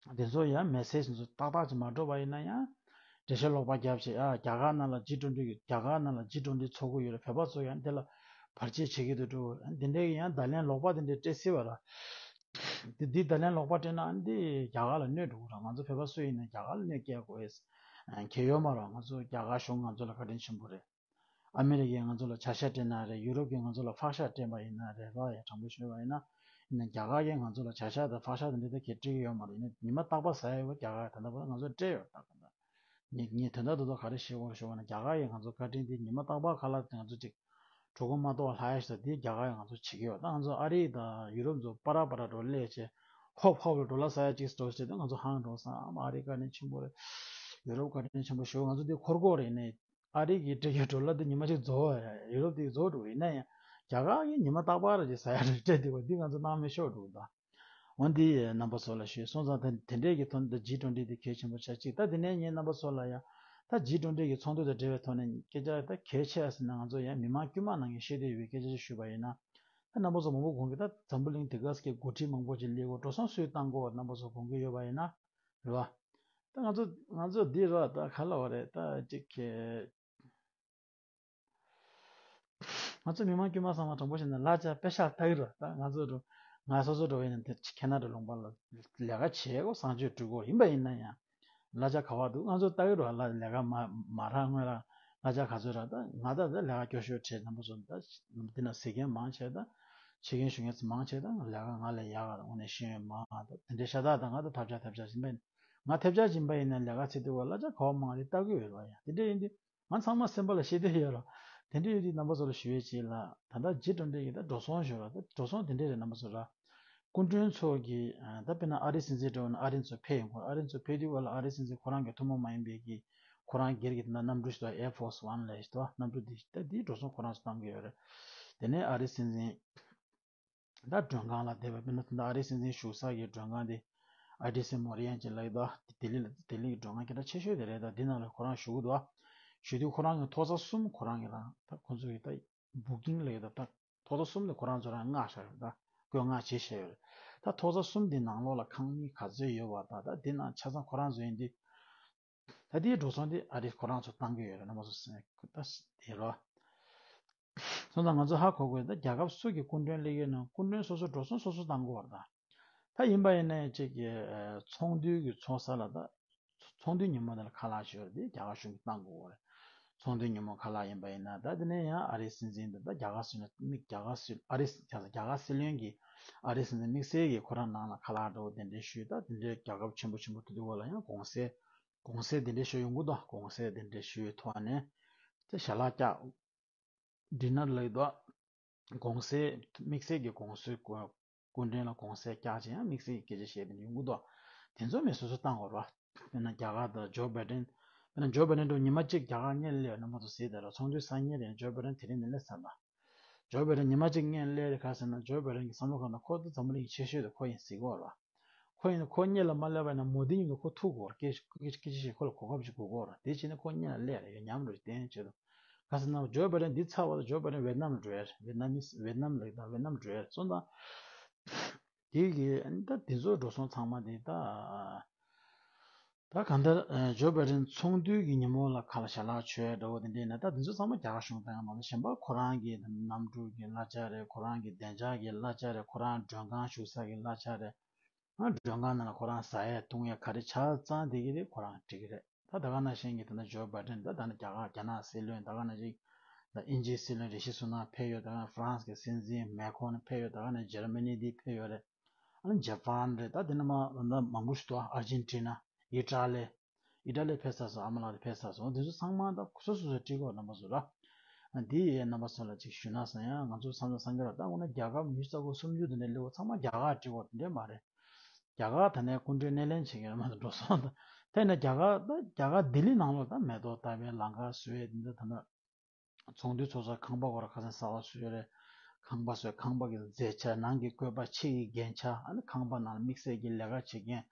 ཨ། དེ་ཚོ་ཡང་མེ་སེ་ཇི་ཚོ་ཏག་ཏག་ཅིག་མ་འགྲོ་བ་ཡིན་ན་ཡང་འགྲེལ་བཤད་ལོག་པ་བརྒྱབ་བྱས། ཨ་རྒྱ་གར་ནང་ལ་ཇི་ཊུ་ཝེན་ཊི་གི་རྒྱ་གར་ནང་ལ་ཇི་ཊུ་ཝེན་ཊི་ཚོགས་ཀྱི་ཡོད་རེད། བོད་པ་ཚོ་ཡང་དེ་ལ་བར་ཆད་བྱེད་ཀྱི་འདུག་འགྲོ། འདི་འདྲའི་ཡང་བརྡ་ལན་ལོག་པ་དེ་འདྲའི་སྤྲད་སྲིད་པ་ར། དེ་འདི་བརྡ་ལན་ལོག་པ་སྤྲད་ན་འདི་རྒྱ་གར་ལ་གནོད་འགྲོ་གི་ར། ང་ཚོ་བོད་པ་སུ་ཡིན་ན་རྒྱ་གར་ལ་གནོད་སྐྱེལ་དགོས་གལ་ཡོད་མ་རེད། ང་ཚོ་རྒྱ་གར་གཞུང་ང་ཚོ་ལ་བཀའ་དྲིན་ཆེན་པོ་རེད། ཨ་མི་རི་ཀས་ང་ཚོ་ལ་བྱ་ཤ་སྤྲད་ན་རེད། ཡུ་རོབ་ཀྱིས་ང་ཚོ་ལ་ཕག་ཤ་སྤྲད་པ་ཡིན་ན་རེད། ར་ཡ་དྲང་པོ་ཤོད་པ་ཡིན་ན། ཡིན་ན་རྒྱ་གར་གྱིས་ང་ཚོ་ལ་བྱ་ཤ་དང་ཕག་ཤ་དང་འདི་དག་གས་སྤྲད་ཀྱི་ཡོད་མ་རེད། ཡིན་ན་ཉི་མ་རྟག་པར་ཟ་ཡ་ཡོད་པ་རྒྱ་གར་ད་ལྟ་བར་ང་ཚོ་སྤྲད་ཡོད་ད་ག་ད། ངས་ངས་དོན་དག་ཏུ་ཏོ་ག་རེ་ཤེས་དགོས་ཤོད་པ་ན་རྒྱ་གར་གྱིས་ང་ཚོ་བཀའ་དྲིན་དེ་ཉི་མ་རྟག་པར་ཁ་ལག་དེ་ང་ཚོ་ཅིག་གྲོད་ཁོག་མ་ལྟོགས་ལྷག་ཡ་ཞིག་དེ་རྒྱ་གར་གྱིས་ང་ཚོ་བྱེད་ཀྱི་ཡོད། ད་ང་ཚོ་ཨ་རི་དང་ཡུ་རོབ་ཚོ་པ་ར་པ་ར་འགྲོ་སླེབས་བྱས་ཧོབ་ཧོབ་ལ་ཌོ་ལར་ཟ་ཡ་ཅིག་འགྲོ་བྱས་ད་ང་ཚོ་ཧང་འགྲོ་སོང་། ཨ་མ་ཨ་རི་བཀའ་དྲིན་ཆེན་པོ་རེད། ཡུ་རོབ་བཀའ་དྲིན་ཆེན་པོ་ཞུ། ང་ཚོ་དེ་འཁོར་འཁོར་རེད་ནས། ཨ་རི་གི་སྤྲད་རྒྱུ་ཌོ་ལར་དེ་ཉི་མ་གཅིག་རྫོགས་ཡ། ཡུ་རོབ་དེ་རྫོགས་འགྲོ་གི་ཡིན་ན་ཡང་རྒྱ་གར་གྱིས་ཉི་མ་རྟག་པར་ཅིག་ཟ་ཡ་རེ་སྤྲད་བསྡད་པ་འདི་ང་ཚོ་སྣང་མེད་ཤོར་འགྲོ་གི་འདུག་འོ་འདི་རྣམ་པ་ཚོ་ལ་ཞུས་སོང་ཙང་། ད་དེ་འདྲས་ཀྱི་ཐོག་ནས་ད་ཇི་ཊུ་ཝེན་ཊི་དེ་གལ་ཆེན་པོ་ཆགས་གཅིག་ད་དེ་ནས་ངས་རྣམ་པ་ཚོ་ལ་ཡང་ད་ཇི་ཊུ་ཝེན་ཊི་གི་ཚོགས་འདུ་དང་འབྲེལ་བའི་ཐོག་ནས་སྐད་ཆ་ད་གལ་ཆེ་ཨ་ཟེར་ན་ང་ཚོ་ཡང་མི་མང་དཀྱུས་མ་ནང་གི་ཤེས་འདོད་ཡོད་པའི་སྐད་ཆ་ཞིག་ཞུས་པ་ཡིན་ན། ད་རྣམ་པ་ཚོ་མང་པོ་དགོངས་ཀྱི། ད་འཛམ་བུ་གླིང་དེ་ག་ས་གི་འགོ་ཁྲིད་མང་པོ་ཅིག་སླེབས་ཀྱི་ཡོད། འགྲོ་སོང་སུས་བཏང་གི་ཡོད་རྣམ་པ་ཚོ་དགོངས་ཀྱི་ཡོད་པ་ཡིན་ན་རེད་བ། ད་ང་ཚོ་ང་ཚོ་འདི་རོ་ད་ག་ལ་བ་རེད། ད་ཅིག་གི་ང་ཚོ་མི་མང་དཀྱུས་མ་ཚང་མ་དྲང་པོ་བཤད་ན་གླ་ཆ་པེ་ཤག་ལྟ་གི་རོ། ད་ང་ཚོ་འགྲོ་ང་སོ་སོ་འགྲོ་བའི་ནང་དེ་ཁེ་ན་ཌ་ལུང་པ་ལ་ལས་ཀ་བྱེད་དགོས། གསང་སྤྱོད་སྒྲིག་དགོས་ཡིན་པ་ཡིན་ན་ཡང་། གླ་ཆ་ག་བ་འདུག་ང་ཚོ་ལྟ་གི་རོ། ལ་ལས་ཀ་མ་མ་རག་སྔོན་ར་གླ་ཆ་ག་ཚོད་རག་ད་ང་ད་ད་ལས་ཀ་སྐྱོ་ཤོས་བྲལ་རྣམ་པ་ཚོ་ད་འདི་ན་གཟིགས་མཁན་མང་ཆེ་ད་ཆེ་མཁན་ཞུ་མཁན་ཚོ་མང་ཆེ་ད་ལས་ཀ་ང་ལས་ཡག་ག་དངོས་གནས་ཤེས་ཡོན་མང་ད་དེ་འདྲའི་ཤ་སྟག་ད་ང་ད་ཐབས་ཆག་ཐབས་ཆག་ཡིན་པ་ཡིན། ང་ཐབས་ཆག་ཡིན་པ་ཡིན་ན་ལས་ཀ་བྱེད་དུས་བ་གླ་ཆ་ག་བ་མང་རེད་ལྟ་གི་ཡོད་ར། ཡ་དེ་འདྲ་ཡིན་དུས་ང་ཚང་མ་སེམས་པ་ལ་ཤེས་བདེ་ཡོད་ར། དེ་འདྲ་ཡོད་དུས་རྣམ་པ་ཚོ་ལ་ཞུ་ཡས་ཅིག་ལ་ད་ལྟ་རྗེ་དྲུང་འདྲེ་ཡིན་ད་འགྲོ་སོང་ཞུ་ར། ད་འགྲོ་སོང་དེ་འདྲ་རེད་རྣམ་པ་ཚོ་ར། སྐུ་མགྲོན་ཚོ་གིས་ད་དཔེར་ན་ཨ་རི་སྲིད་འཛིན་འདྲ་བོ་ན་ཨ་རི་ཚོ་ཕེབས་ཡོང་གོ་ཨ་རི་ཚོ་ཕེབས་དུས་བ་ལ་ཨ་རི་སྲིད་འཛིན་ཁོ་རང་གི་ཐུན་མོང་མ་ཡིན་པའི་གི་ཁོ་རང་སྒེར་གྱི་ད་ལྟ་གནམ་གྲུ་ཞིག་ད་Air Force One་ལས་ཞིག་ད་གནམ་གྲུ་དེ་ད་དེའི་འགྲོ་སོང་ཁོ་རང་ཚོ་བཏང་གི་ཡོད་རེད། དེ་ནས་ཨ་རི་སྲིད་འཛིན་ད་མགྲོན་ཁང་ལ་བསྡད་པ་དཔེར་ན་ད་ལྟ་ཨ་རིའི་སྲིད་འཛིན་བཞུགས་ས་ཀྱི་མགྲོན་ཁང་དེ་ཨའི་ཌི་སི་མོ་རི་ཡན་ཅིག་ལབ་ཡོད་དོ། ལྡི་ལི་ལ་ལྡི་ལི་གི་མགྲོན་ཁང་སྐད་གྲགས་ཆེ་ཤོས་དེ་རེད། ད་འདི་ནང་ལ་ཁོ་རང་བཞུགས་འདུག་བཞུགས་དུས་ཁོ་རང་གི་ཐོག་ས་གསུམ་ཁོ་རང་གི་རང་ད་ཁོ་ཚོ་གི་ད་བུ་ཀིང་ལབ་ཡོད་དོ། ད་ཐོག་ས་གསུམ་དེ་ཁོ་རང་ཚོ་རང་མངགས་བཞག་ཡོད། ད་བཀོད་མངགས་བྱས་བཞག་ཡོད་རེད། ད་ཐོག་ས་གསུམ་དེ་ནང་ལོགས་ལ་ཁང་མིག་ག་ཚོད་ཡོད་པ་ད་ད་འདི་ནང་ཆ་ཚང་ཁོ་རང་ཚོ་ཡིན་དུས། ད་དེའི་འགྲོ་སོང་དེ་ཨ་རི་ཁོ་རང་ཚོ་བཏང་གི་ཡོད་རེད། རྣམ་པ་ཚོ་སེམས་ད་དེ་རོ། སོང་ཙང་ང་ཚོ་ཧ་གོ་དགོས་ད་རྒྱལ་ཁབ་སུ་གི་སྐུ་མགྲོན་སླེབས་ཡོད་ན་སྐུ་མགྲོན་སོ་སོ་འགྲོ་སོང་སོ་སོ་བཏང་དགོས་རེད་ད། ད་ཡིན་པ་ཡིན་ན་ཡང་གཅིག་གི་ཚོང་འདུས་ཀྱི་ཚོགས་ས་ལ་ད་ཚོང་འདུས་ཉིན་མོ་དེ་ལ་ཁ་ལག་ཞུ་རེད་དེ་རྒྱ་གར་གཞུང་གིས་བཏང་དགོས་རེད། ཚོང་འདུས་ཉིན་མོ་ཁ་ལག་ཡིན་པ་ཡིན་ན་ད་དེ་ནས་ཡང་ཨ་རིའི་སྲིད་འཛིན་དང་ད་རྒྱ་གར་སྲིད་བློན་མི་རྒྱ་གར་སྲིད་ཨ་རི་རྒྱ་གར་སྲིད་བློན་གྱིས་ཨ་རིའི་སྲིད་འཛིན་དམིགས་བསལ་གྱིས་ཁོ་རང་ནང་ལ་ཁ་ལག་འདྲ་བོ་དེ་འདྲའི་ཞུས་ད་དེ་འདྲའི་རྒྱལ་ཁབ་ཆེན་པོ་ཆེན་པོ་དེ་ཚོའི་འོག་ལ་ཡང་གུང་སེང་གུང་སེང་དེ་འདྲའི་ཞུ་ཡོང་གི་འདུག་གུང་སེང་དེ་འདྲའི་ཞུས་ཐོག་ནས་དེ་ཞལ་ལག་བཀྱག་ཌི་ནར་ལབ་ཀྱི་འདུག་གུང་སེང་དམིགས་བསལ་གྱི་གུང་སེང་སྐུ་མགྲོན་ལ་གུང་སེང་བཀྱག་བྱས་ཡང་དམིགས་བསལ་གྱི་སྐད་ཆ་བཤད་དེ་ཡོང་གི་འདུག་དེ་ཚོ་མི་སོ་སོ་བཏང་དགོས་རེད་བ། དཔེར་ན་རྒྱ་གར་དང་ཇོ་བྷའི་ཌེན། དཔེར་ན་ཇོ་བྷའི་ཌེན་འགྲོ་ཉི་མ་གཅིག་རྒྱ་གར་སྔོན་ལ་སླེབས་རྣམ་པ་ཚོ་གཟིགས་དང་ར་ཚོང་འདུས་སང་ཉིན་རེད། ཇོ་བྷའི་ཌེན་དེ་རིང་ནས་སླེབས་ཚར་ལ། ཇོ་བྷའི་ཌེན་ཉི་མ་གཅིག་སྔོན་སླེབས་རེད་ག་ཟེར་ན་ཇོ་བྷའི་ཌེན་གྱི་བསམ་བློ་གང་ན་ཁོ་ཚོ་འཛམ་བུ་གླིང་གི་ཆེ་ཤོས་དེ་ཁོ་ཡིན་གཟིགས་དགོས་རེད་བ། ཁོ་ཡིན་ན་ཁོ་སྔོན་ལ་མ་སླེབས་པ་ཡིན་ན་མོ་དི་མཉམ་དུ་ཁོ་ཐུག་དགོས་རེད། སྐད་སྐད་ཆ་བཤད་ཁོ་ལ་གོ་སྐབས་ཅིག་དགོས་དགོས་རེད། དེ་བྱས་ན་ཁོ་སྔོན་ལ་སླེབས་རེད་ཡོད་མཉམ་རེད་བསྟན་བྱས་འདུག་ག་ཟེར་ན་ཇོ་བྷའི་ཌེན་འདི་ཚར་བ་དང་ཇོ་བྷའི་ཌེན་ཝེ་ཏི་ནམ་ལ་འགྲོ་ཡ་རེད། ཝེ་ཏི་ནམ་མི་ཝེ་ཏི་ནམ་ལ་ཡོད་ད་ཝེ་ཏི་ནམ་འགྲོ་ཡ་རེད་སོང་ཙང་། དེ་གི་ད་དེ་ཚོ་འགྲོ་སོང་ཚང་མ་དེ་ད་ད་གང་ལྟར་ཇོ་བྷའི་ཌེན་ཚོང་འདུས་ཀྱི་ཉིན་མོ་ལ་ཁ་ལ་ཞལ་ལག་མཆོད་འདྲ་བོ་དེ་འདྲས་ན་ད་དེ་ཚོ་ཚང་མ་རྒྱ་གར་གཞུང་བཏང་ཡ་མ་གཏོགས་གཞན་པ་ཁོ་རང་གི་གནམ་གྲུ་གི་གླ་ཆ་རེད། ཁོ་རང་གི་བདེ་འཇགས་ཀྱི་གླ་ཆ་རེད། ཁོ་རང་མགྲོན་ཁང་བཞུགས་ས་གི་གླ་ཆ་རེད། ཨ་མགྲོན་ཁང་ནང་ལ་ཁོ་རང་ཟ་ཡས་འཐུང་ཡས་ག་རེ་ཆ་ཚང་དེ་གི་རེད། ཁོ་རང་འགྲིག་གི་རེད། ད་ད་ག་ནང་བཞིན་གྱི་ད་ལྟ་ཇོ་བྷའི་ཌེན་ད་ད་ནི་རྒྱ་གར་རྒྱ་ནག་སྲིད་བློན་ད་ག་ནང་བཞིན་ད་དབྱིན་ཇིའི་སྲིད་བློན་རི་ཤི་སུ་ནག་ཕེབས་ཡོད། ད་ག་ནང་ཧྥ་རན་སི་གི་སྲིད་འཛིན་མེ་ཁོན་ཕེབས་ཡོད། ད་ག་ནང་འཇར་མ་ནི་དེ་ཕེབས་ཡོད་རེད། ཨ་ནི་ཇ་པན་རེད། ད་དེ་ནས་མ་ད་མང་པོ་ཞིག་འདུག་ཨར་ཇེན་ཊི་ན་ཨི་ཊ་ལི་ཨི་ཊ་ལི་ཕེབས་ཚར་སོང་། ཨ་མ་ལགས་དེ་ཕེབས་ཚར་སོང་། དེ་ཚོ་ཚང་མ་ད་སོ་སོ་སོ་སོའི་ཊི་ཀོ་རྣམ་པ་ཚོ་ར། འདི་ཡི་རྣམ་པ་ཚོ་ལ་ཅིག་ཞུས་ན་བསམ་ཡང་ང་ཚོ་བསམ་བློ་བསམ་གྱི་ར་ད་འོ་ན་རྒྱལ་ཁབ་ཉི་ཤུ་རྩ་དགུ་སུམ་ཅུ་དེ་འདྲ་སླེབས་འོ་ཚང་མ་རྒྱ་གར་ཊི་ཀོ་དེ་འདྲ་མ་རེད། རྒྱ་གར་ད་ནས་སྐུ་མགྲོན་སྣེ་ལེན་བྱེད་མཁན་རེད་མ་གཏོགས་འགྲོ་སོང་ད། དེ་ནས་རྒྱ་གར་ད་རྒྱ་གར་ལྡི་ལི་ནང་ལོགས་ད་མེ་ཏོག་བཏབ་པའི་ལམ་ཁ་བཟོ་ཡས་འདི་འདྲ་ད་ལྟ་ཚོགས་འདུ་ཚོགས་ས་ཁང་པ་སྐོར་ཁ་སང་གསར་པ་བཟོས་རེད། ཁང་པ་བཟོས་ཁང་པ་གི་མཛེས་ཆ་ནང་གི་བཀོད་པ་ཕྱི་གི་རྒྱན་ཆ་ཨ་ནི་ཁང་པ་ནང་ལ་དམིགས་བསལ་གྱི་ལས་ཀ་བྱེད་མཁན་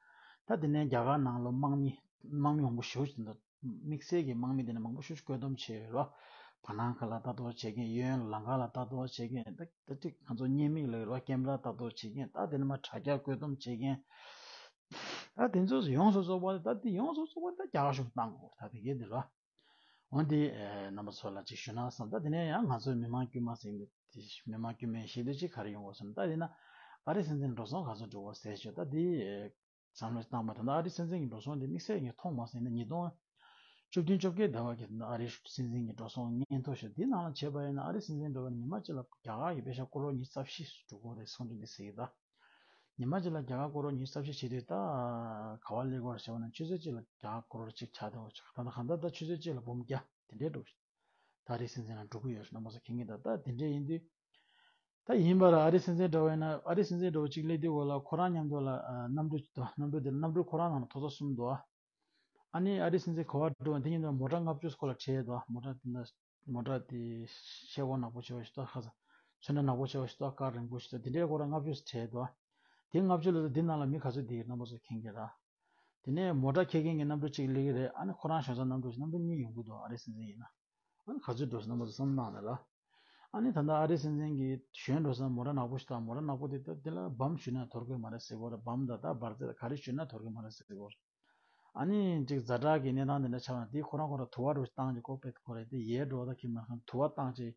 ད་དེ་ནས་རྒྱ་གར་ནང་ལོགས་དམག་མི་དམག་མི་མང་པོ་ཞེ་པོ་ཅིག་འདུག་དམིགས་བསལ་གྱི་དམག་མི་དེ་ནས་མང་པོ་ཤུགས་ཆེ་བཀོད་འདོམས་བྱས་ཡོད་རེད་བ། བར་སྣང་ཁ་ལ་ལྟ་རྟོག་བྱེད་མཁན་གཡས་གཡོན་ལ་ལམ་ཁ་ལ་ལྟ་རྟོག་བྱེད་མཁན་ད་ད་ཅིག་ང་ཚོ་བརྙན་མིག་ལ་ཡོད་རེད་བ་ཀེམ་ར་ལྟ་རྟོག་བྱེད་མཁན་ད་དེ་ནས་མ་དྲ་རྒྱ་བཀོད་འདོམས་བྱེད་མཁན་ད་དེ་ཚོ་ཡོངས་སུ་རྫོགས་པ་ད་དེ་ཡོངས་སུ་རྫོགས་པ་ད་རྒྱ་གར་གཞུང་བཏང་དགོས་ད་དེ་གས་དེ་རེད་བ། འོན་ཏེ་རྣམ་པ་ཚོ་ལ་ཅིག་ཞུ་ན་བསམ། ད་དེ་ནས་ཡང་ང་ཚོའི་མི་མང་དཀྱུས་མ་ཟེར་མཁན་དེ་མི་མང་དཀྱུས་མའི་ཞེ་དུས་ཅིག་ག་རེ་ཡོང་དགོས་ཟེར་ན་ད་དེ་ན་ཨ་རི་སྲིད་འཛིན་འགྲོ་སོང་ག་ཚོད་འགྲོ་དགོས་ཟེར་ཞོར་ད་དེ། བསམ་བློ་བཏང་བ་དང་ཨ་རིའི་སྲིད་འཛིན་གྱི་འགྲོ་སོང་དེ་དམིགས་བསལ་ངས་མཐོང་མ་སོང་། ཡིན་ན་ཉིས་སྟོང་བཅུ་བདུན་བཅོ་བརྒྱད་ཟླ་བ་གི་ཨ་རིའི་སྲིད་འཛིན་གྱི་འགྲོ་སོང་སྙན་ཐོ་ཞིག་འདི་ནང་ལ་བྱས་པ་ཡིན་ན་ཨ་རིའི་སྲིད་འཛིན་འགྲོ་བ་ཉི་མ་གཅིག་ལ་རྒྱ་གར་གྱི་པེ་ཤ་ཀོ་རོར་ཉི་ཤུ་རྩ་བཞི་འགྲོ་གི་རེད་གསུངས་འདུག་འདི་ཟེར་གྱི་ད། ཉི་མ་གཅིག་ལ་རྒྱ་གར་ཀོ་རོར་ཉི་ཤུ་རྩ་བཞི་བྱེད་དུས་ད་ག་བ་སླེབས་ཀྱི་ཡོད་རེད་ཟེར་བ་ན་ཆུ་ཚོད་གཅིག་ལ་རྒྱ་གར་ཀོ་རོར་གཅིག་ཆགས་བསྡད་ཡོད་ཅིག་ད་ལྟ་གང་ལྟར་ད་ཆུ་ཚོད་གཅིག་ལ་འབུམ་བརྒྱ་དེ་འདྲས་འགྲོ་གི་རེད། ད་རེས་སྲིད་འཛིན་ལ་འགྲོ་གི་ཡོད་རེད། རྣམ་པ་ཚོ་མཁྱེན་གྱི་འདུག་ད་དེ་འདྲས་ཡིན་དུས། ད་ཡིན་པ་ར་ཨ་རི་སྲིད་འཛིན་འདྲ་བོ་ཡིན་ན་ཨ་རི་སྲིད་འཛིན་འདྲ་བོ་གཅིག་སླེབས་དུས་འོ་ལ་ཁོ་རང་མཉམ་དུ་ལ་ཨ་གནམ་གྲུ་ཅིག་འདུག་གནམ་གྲུ་དེ་གནམ་གྲུ་ཁོ་རང་ནང་ལ་ཐོག་ས་གསུམ་འདུག་ཨ་ནི་ཨ་རི་སྲིད་འཛིན་ག་བ་འགྲོ་བ་དེ་ཉིན་དུ་མོ་ཊ་ལྔ་བཅུ་ཁོ་ལ་ཁྲིད་འདུག་མོ་ཊ་དེ་འདྲ་མོ་ཊ་དེ་ཤེལ་སྒོ་ནག་པོ་བྱས་པ་ཞིག་འདུག་ཁ་ས་ཚོན་ཁྲ་ནག་པོ་བྱས་པ་ཞིག་འདུག་ཀར་རིང་པོ་ཞིག་འདུག་དེ་འདྲའི་ཁོ་རང་ལྔ་བཅུ་ཁྲིད་འདུག་དེ་ལྔ་བཅུ་ལ་དེ་ནང་ལ་མི་ག་ཚོད་བསྡད་ཡོད་རྣམ་པ་ཚོ་མཁྱེན་གྱི་ར། དེ་ནས་མོ་ཊ་འཁྱེར་མཁན་གྱི་གནམ་གྲུ་གཅིག་སླེབས་ཀྱི་རེད། ཨ་ནི་ཁོ་རང་ཞོན་ས་གནམ་གྲུ་ཞིག་གནམ་གྲུ་གཉིས་ཡོང་གི་འདུག་ཨ་རི་སྲིད་འཛིན་ཡིན་ན། ཨ་ནི་ག་ཚོད་འགྲོ་ཟེར་རྣམ་པ་ཚོ་བསམ་གནང་ན་ར། ཨ་ནི་ད་ལྟ་ཨ་རི་སྲིད་འཛིན་གྱི་ཞོན་འགྲོ་ས་མོ་ཊ་ནག་པོ་ཞིག་དང་མོ་ཊ་ནག་པོ་དེ་ད་དེ་ལ་བམ་ཞུས་ན་དོར་གི་མ་རེད་ཟེར་གོ་ར། བམ་ད་ད་འབར་རྫས་ད་ག་རེ་ཞུས་ན་དོར་གི་མ་རེད་ཟེར་གོ་ར། ཨ་ནི་ཅིག་ཛ་དྲག་གི་གནས་སྟངས་དེ་འདྲ་ཆགས་ན་དེ་ཁོ་རང་ཁོ་རང་དུ་བ་འདྲ་བཏང་ཅིག་ཀོ་པེ་ཁོ་རེ་དེ་ཡལ་འགྲོ་ད་ཁྱིམ་ན་ཁང་དུ་བ་བཏང་ཅིག་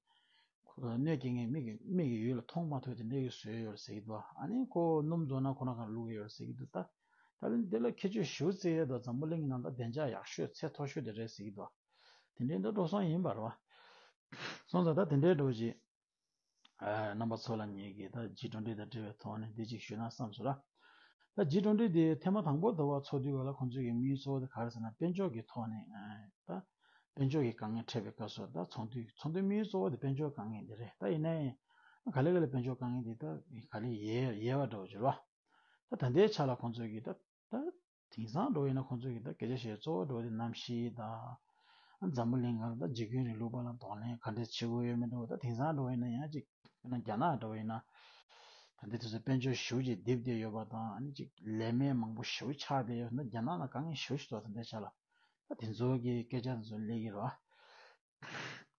གནོད་སྐྱེལ་མཁན་མི་གི་མི་གི་ཡུལ་ལ་མཐོང་མ་ཐུབ་དེ་འདྲའི་བཟོས་ཡོད་ཟེར་གྱི་འདུག་ཨ་ནི་ཁོ་སྣུམ་བཙོང་ན་ཁོ་རང་ཁང་བླུག་གི་ཡོད་ཟེར་གྱི་འདུག་ད་ད་ལན་དེ་ལ་ཁྱད་ཆོས་ཞུ་ཚེ་ད་འཛམ་བུ་གླིང་གི་ནང་ད་བདེ་འཇགས་ཡག་ཤོས་ཚད་མཐོ་ཤོས་དེ་རེད་ཟེར་གྱི་འདུག་དེ་འདྲའི་འདི་འགྲོ་སོང་ཡིན་པ་རེད་བ། སོང་ཙང་ད་དེ་འདྲའི་འགྲོ་ཅིག་རྣམ་པ་ཚོ་ལ་ངེད་ཀྱིས་ད་ཇི་ཊུ་ཝེན་ཊི་དང་འབྲེལ་བའི་ཐོག་ནས་འདི་གཅིག་ཞུས་ན་བསམ་སོང་ར། ད་ཇི་ཊུ་ཝེན་ཊི་དེ་ཐེངས་མ་དང་པོ་དུ་བ་ཚོགས་དུས་སྐབས་ལ་ཁོང་ཚོས་ཀྱི་དམིགས་ཡུལ་གཙོ་བོ་དེ་ག་རེ་ཟེར་ན་དཔལ་འབྱོར་གྱི་ཐོག་ནས་ད་དཔལ་འབྱོར་གྱི་དཀའ་ངལ་འཕྲད་པའི་སྐབས་སུ་ད་ཚོགས་འདུའི་ཚོགས་འདུའི་དམིགས་ཡུལ་གཙོ་བོ་དེ་དཔལ་འབྱོར་དཀའ་ངལ་དེ་རེད། ད་ཡིན་ནའི་ག་ལེ་ག་ལེ་དཔལ་འབྱོར་དཀའ་ངལ་དེ་ད་ག་ལེ་ཡལ་ཡལ་བ་འདྲ་བོ་ཅིག་རེད་བ། ད་ད་ལྟའི་ཆ་ལ་ཁོང་ཚོས་ཀྱི་ད་ད་དེང་སང་འགྲོ་ཡིན་ན་ཁོང་ཚོས་ཀྱི་ད་སྐད་ཆ་བཤད་གཙོ་བོ་འགྲོ་དེ་གནམ་གཤིས་དང་། འཛམ་བུ་གླིང་ག་ལ་ད་འཇིགས་སྐུལ་རིང་ལུགས་པ་ལ་གདོང་ལེན་ག་འདྲས་བྱེད་དགོས་ཡོད་མེད་འགྲོ། ད་དེང་སང་འགྲོ་ཡིན་ན་ཡང་ཅིག་ཡང་ན་རྒྱ་ནག་འགྲོ་ཡིན་ན་ད་འདི་དུས་ཚོད་དཔལ་འབྱོར་ཞེ་པོ་ཅིག་རྡིབ་བསྡད་ཡོད་པ་དང་ཨ་ནི་ཅིག་ལས་མེད་མང་པོ་ཞེ་པོ་ཆགས་བསྡད་ཡོད་ན་རྒྱ་ནག་ལ་དཀའ་ངལ་ཞེ་པོ་ཞིག་འདུག་ད་ལྟའི་ཆ་ལ་ད་དེ་ཚོ་གི་སྐད་ཆ་དེ་ཚོ་སླེབས་ཀྱི་རེད་བ།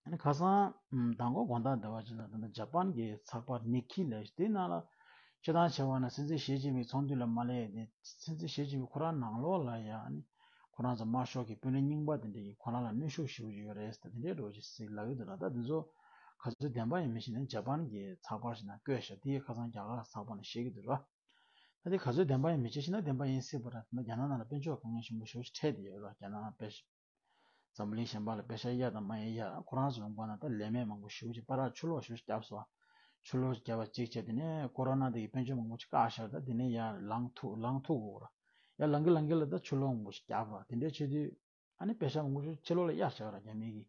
ཨ་ནི་ཁ་སང་མདང་དགོང་དགོང་དག་འདྲ་བ་ཅིག་ལ་ད་ལྟ་ཇ་པན་གྱི་ཚགས་པར་ནིག་ཀི་ལབ་ཞིག་དེའི་ནང་ལ་སྤྱིར་བཏང་བྱས་པ་ན་སྲིད་འཛིན་ཞི་ཅིན་ཕིང་ཚོགས་འདུ་ལ་མ་སླེབས་ཏེ་སྲིད་འཛིན་ཞི་ཅིན་ཕིང་ཁོ་རང་ནང་ལོགས་ལ་ཡ་ཨ་ནི་ཁོ་རང་ཚོ་དམར་ཤོག་གི་དཔོན་རིགས་རྙིང་པ་དེ་འདྲ་ཡིས་ཁོ་རང་ལ་གནོན་ཤུགས་ཞེ་པོ་ཅིག་ཡོད་རེད་ཟེར་དེ་འདྲའི་འདྲ་བོ་ཅིག་ཟེར་ལབ་ཀྱི་འདུག་ད་ད་དེ་ཚོ་ག་ཚོད་བདེན་པ་ཡིན་མིན་ཞིག་ནི་ཇ་པན་གྱི་ཚགས་པར་ཞིག་ནང་བཀོད་ཤག་དེ་ཁ་སང་རྒྱ་གར་ཚགས་པར་ནང་བཤད་ཀྱི་འདུག་ར། ད་དེ་ག་ཚོད་བདེན་པ་ཡིན་མིན་ཅིག་ཤེས་ན་བདེན་པ་ཡིན་སྲིད་པ་རེད། ད་རྒྱ་ནག་ནང་ལ་དཔལ་འབྱོར་དཀའ་ངལ་ཆེན་པོ་ཞེ་པོ་ཅིག་འཕྲད་བསྡད་ཡོད་ར། རྒྱ་ནག་པེ་འཛམ་བུ་གླིང་གཞན་པ་ལ་པེ་ཤ་གཡར་དང་མ་གཡར་གཡར་ཁོ་རང་ཚོ་ལུང་པ་ན་ད་ལས་མེད་མང་པོ་ཞེ་པོ་ཅིག་པར་ཆུ་ལོག་ཞེ་པོ་ཅིག་བརྒྱབ་སོང་། ཆུ་ལོག་བརྒྱབ་པ་གཅིག་བྱས་དེ་ནས་ཀོ་རོ་ན་དེ་གི་དཔལ་འབྱོར་མང་པོ་ཅིག་བཀག་བཞག་ད་དེ་ནས་ཡར་ལངས་ཐུབ་ལངས་ཐུབ་དགོས་ར། ཡར་ལངས་གི་ལངས་གི་ལ་ད་ཆུ་ལོག་མང་པོ་ཞིག་བརྒྱབ་ར། དེ་འདྲའི་བྱེད་དུས་ཨ་ནི་པེ་ཤ་མང་པོ་ཞིག་ཕྱི་ལོགས་ལ་གཡར་བཞག་ར་རྒྱ་མི་གིས།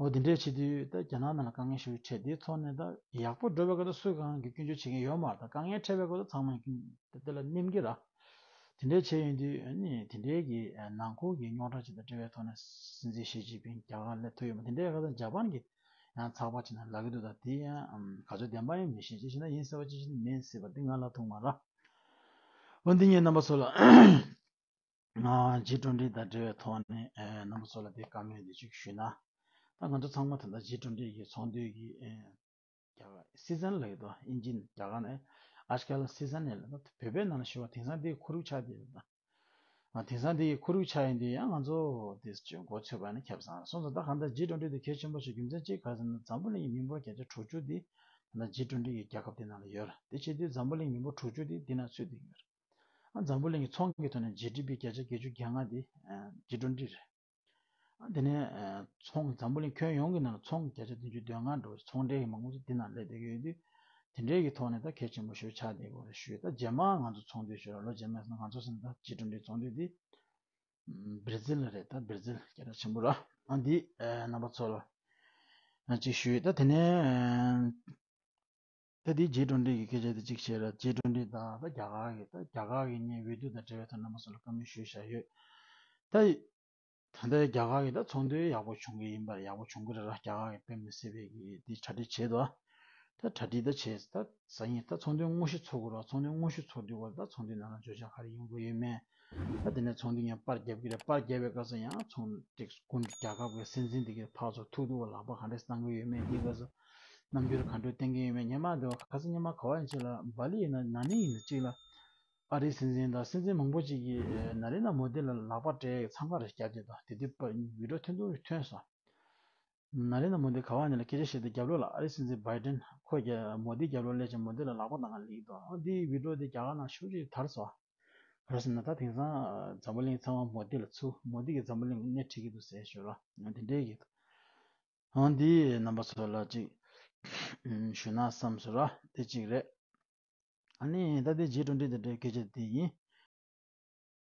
འོ་དེ་འདྲའི་བྱེད་དུས་ད་རྒྱ་ནག་ནང་ལ་དཀའ་ངལ་ཞེ་པོ་འཕྲད་དེའི་ཐོག་ནས་ད་ཡག་པོ་འགྲོ་བའི་སྐབས་ད་སུ་གང་གིས་སྐྱོན་བརྗོད་བྱེད་མཁན་ཡོད་མ་རེད། ད་དཀའ་ངལ་འཕྲད་པའི་སྐབས་ད་ཚང་མས་སྐྱོན་དེ་དེ་ལ་ནེམ་གི་ར། དེ་འདྲའི་བྱས་ཡོང་དུས་ཨ་ནི་དེ་འདྲའི་གི་ནང་ཁུལ་གྱི་རྙོག་དྲ་ཅིག་དང་འབྲེལ་བའི་ཐོག་ནས་སྲིད་འཛིན་ཞི་ཅིན་ཕིང་རྒྱ་གར་སླེབས་ཐུབ་ཡོད་མ་དེ་འདྲའི་སྐབས་ད་ཇ་པན་གྱི་ཡང་ཚགས་པར་ཅིག་ནང་ལབ་ཀྱི་འདུག་ད་དེ་ཡང་ག་ཚོད་བདེན་པ་ཡིན་མི་ཤེས། ཅི་ཞིག་ན་ཡིན་ཟེར་བ་ཅི་ཞིག་ན་མིན་ཟེར་བ་འདི་ང་ལབ་ཐུབ་མ་ར། འོ་འདི་ངས་རྣམ་པ་ཚོ་ལ། ཇི་ཊུ་ཝེན་ཊི་དང་འབྲེལ་བའི་ཐོག་ནས་ཨེ་རྣམ་པ་ཚོ་ལ་དེ་བཀའ་མོལ་འདི་གཅིག་ཞུས་ན། ད་ང་ཚོ་ཚང་མ་ད་ལྟ་ཇི་ཊུ་ཝེན་ཊི་གི་ཚོགས་འདུའི་གི་ཨེ་རྒྱ་གར་སི་ཛན་ལབ་ཀྱི་འདུག་ཨིན་ཇི་ནས་རྒྱ་གར་ནས་ཨ་ཤ་ཀ་ལ་སི་ཛན་ནས་ལབ་ད་བོད་པའི་ནང་ལ་ཞུ་བ་དེང་སང་འདི་ཁོར་ཡུག་ཆགས་བསྡད་ཡོད་ད། ང་དེང་སང་འདི་ཁོར་ཡུག་ཆགས་ཡིན་དུས་ཡང་ང་ཚོ་དེ་ཚོ་མགོ་ཚོས་པ་ནི་ཁྱབ་སང་སོང་ཙང་ད་གང་ལྟར་ཇི་ཊུ་ཝེན་ཊི་འདི་གལ་ཆེན་པོ་ཞིག་རྒྱུ་མཚན་གཅིག་ག་རེ་ཟེར་ན་འཛམ་བུ་གླིང་གི་མི་འབོར་བརྒྱ་ཆ་དྲུག་ཅུ་འདི་ད་ལྟ་ཇི་ཊུ་ཝེན་ཊི་གི་རྒྱལ་ཁབ་དེ་ནང་ལ་ཡོད་རེད། དེ་བྱེད་དུས་འཛམ་བུ་གླིང་མི་འབོར་དྲུག་ཅུ་དེ་འདི་ནང་ཚུད་བསྡད་ཀྱི་ཡོད་རེད། ཨ་འཛམ་བུ་གླིང་གི་ཚོང་གི་ཐོག་ནས་ཇི་ཌི་པི་བརྒྱ་ཆ་བརྒྱད་ཅུ་གྱ་ལྔ་དེ་ཇི་ཊུ་ཝེན་ཊི་རེད། ཨ་དེ་ནས་ཚོང་འཛམ་བུ་གླིང་ཁྱོན་ཡོངས་ཀྱི་ནང་ལ་ཚོང་བརྒྱ་ཆ་བདུན་ཅུ་དོན་ལྔ་འགྲོ་ཚོང་འབྲེལ་གྱི་མང་པོ་ཅིག་འདི་ནང་སླེབས་བསྡད་ཀྱི་ཡོད་དུས་དེ་འདྲའི་གི་ཐོག་ནས་ད་གལ་ཆེན་པོ་ཞིག་ཆགས་བསྡད་ཡོད་རེད་ཞུས། ད་རྗེས་མ་ང་ཚོ་ཚོང་འདུས་ཞུ་ར་ལོ་རྗེས་མ་ང་ཚོ་ཟིན་ད་ཇི་ཊུ་ཝེན་ཊི་ཚོང་འདུས་འདི་བྷི་ར་ཛིལ་ལ་རེད། ད་བྷི་ར་ཛིལ་སྐད་གྲགས་ཆེན་པོ་ར། ཨ་འདི་རྣམ་པ་ཚོ་ལ་གཅིག་ཞུས། ད་དེ་ནས་ད་འདི་ཇི་ཊུ་ཝེན་ཊི་གི་སྐད་ཆ་དེ་གཅིག་བཤད་ར། ཇི་ཊུ་ཝེན་ཊི་དང་ད་རྒྱ་གར་གི་ད་རྒྱ་གར་གི་ངའི་འོས་བསྡུ་དང་འབྲེལ་བའི་ཐོག་རྣམ་པ་ཚོ་ལ་བཀའ་མོལ་ཞུས་བཞག་ཡོད། ད་ད་ལྟའི་རྒྱ་གར་གི་ད་ཚོགས་འདུ་ཡག་པོ་བྱུང་གི་ཡིན་པ་རེད། ཡག་པོ་བྱུང་གི་རེད་ར། རྒྱ་གར་གི་དཔེ་མི་སྲིད་པའི་གི་འདི་གྲ་སྒྲིག་བྱས་འདུག་ད་གྲ་སྒྲིག་ད་བྱས་ད་ཟ་ཡིན་ད་ཚོགས་འདུ་དངོས་གཞི་ཚོགས་དགོས་ར། ཚོགས་འདུ་དངོས་གཞི་ཚོགས་དུས་བར་ད་ཚོགས་འདུའི་ནང་ལ་བརྗོད་བྱ་ག་རེ་ཡོང་དགོས་ཡོད་མེད། ད་དེ་ནས་ཚོགས་འདུ་ཉན་པར་རྒྱབ་ཀྱི་རེད། པར་རྒྱབ་པའི་སྐབས་སུ་ཡང་ཚོང་ཏིག་ཀུན་རྒྱལ་ཁབ་ཀྱི་སྲིད་འཛིན་དེ་གའི་ཕར་ཚུར་ཐུག་ཐུག་ལག་པ་ག་འདྲས་བཏང་གི་ཡོད་མེད། དེའི་སྐབས་སུ་རྣམ་འགྱུར་ག་འདྲས་བསྟན་གྱི་ཡོད་མེད། ཉི་མ་འདི་བ་ཁ་སང་ཉི་མ་ག་བ་ཡིན་ཅིག་ལ་འབའ་ལི་ཡིན་ན་ན་ནིང་ཡིན་ན་ཅིག་ལ་ཨ་རིའི་སྲིད་འཛིན་དང་སྲིད་འཛིན་མང་པོ་ཅིག་གིས་ནཱ་རེན་དྲ་མོ་དི་ལ་ལག་པ་སྤྲད་འཚང་ཁ་རེ་བརྒྱབ་བསྡད་འདུག་དེ་དུས་པར་བི་ཌི་ཡོ་ཐོན་འདུག་ཐོན་སོང་། ནཱ་རེན་དྲ་མོ་དི་ག་བ་ཡིན་ལ་སྐད་ཆ་བཤད་དུས་རྒྱབ་ལོགས་ལ་ཨ་རིའི་སྲིད་འཛིན་བྷའི་ཌེན་ཁོ་རྒྱ་མོ་དི་རྒྱབ་ལོགས་སླེབས་ཅིང་མོ་དི་ལ་ལག་པ་བཏང་ག་སླེབས་འདུག་འདིའི་བི་ཌི་ཡོ་དེ་རྒྱ་གར་ནང་ཤུགས་ཆེ་དར་སོང་། ག་རེ་ཟེར་ན་ད་དེང་སང་འཛམ་བུ་གླིང་ཚང་མ་མོ་དི་ལ་ཚུར་མོ་དི་གིས་འཛམ་བུ་གླིང་གི་སྣེ་ཁྲིད་ཀྱི་འདུག་ཟེར་ཞུ་ར། འོ་དེ་འདྲའི་གི་འོ་འདི་རྣམ་པ་ཚོ་ལ་ཅིག་ཞུ་ན་བསམ་སོང་ར། དེ་གཅིག་རེད། ཨ་ནི་ད་ལྟའི་ཇི་ཊུ་ཝེན་ཊི་དེ་འདྲའི་སྐད་ཆ་དེ་ཡིན།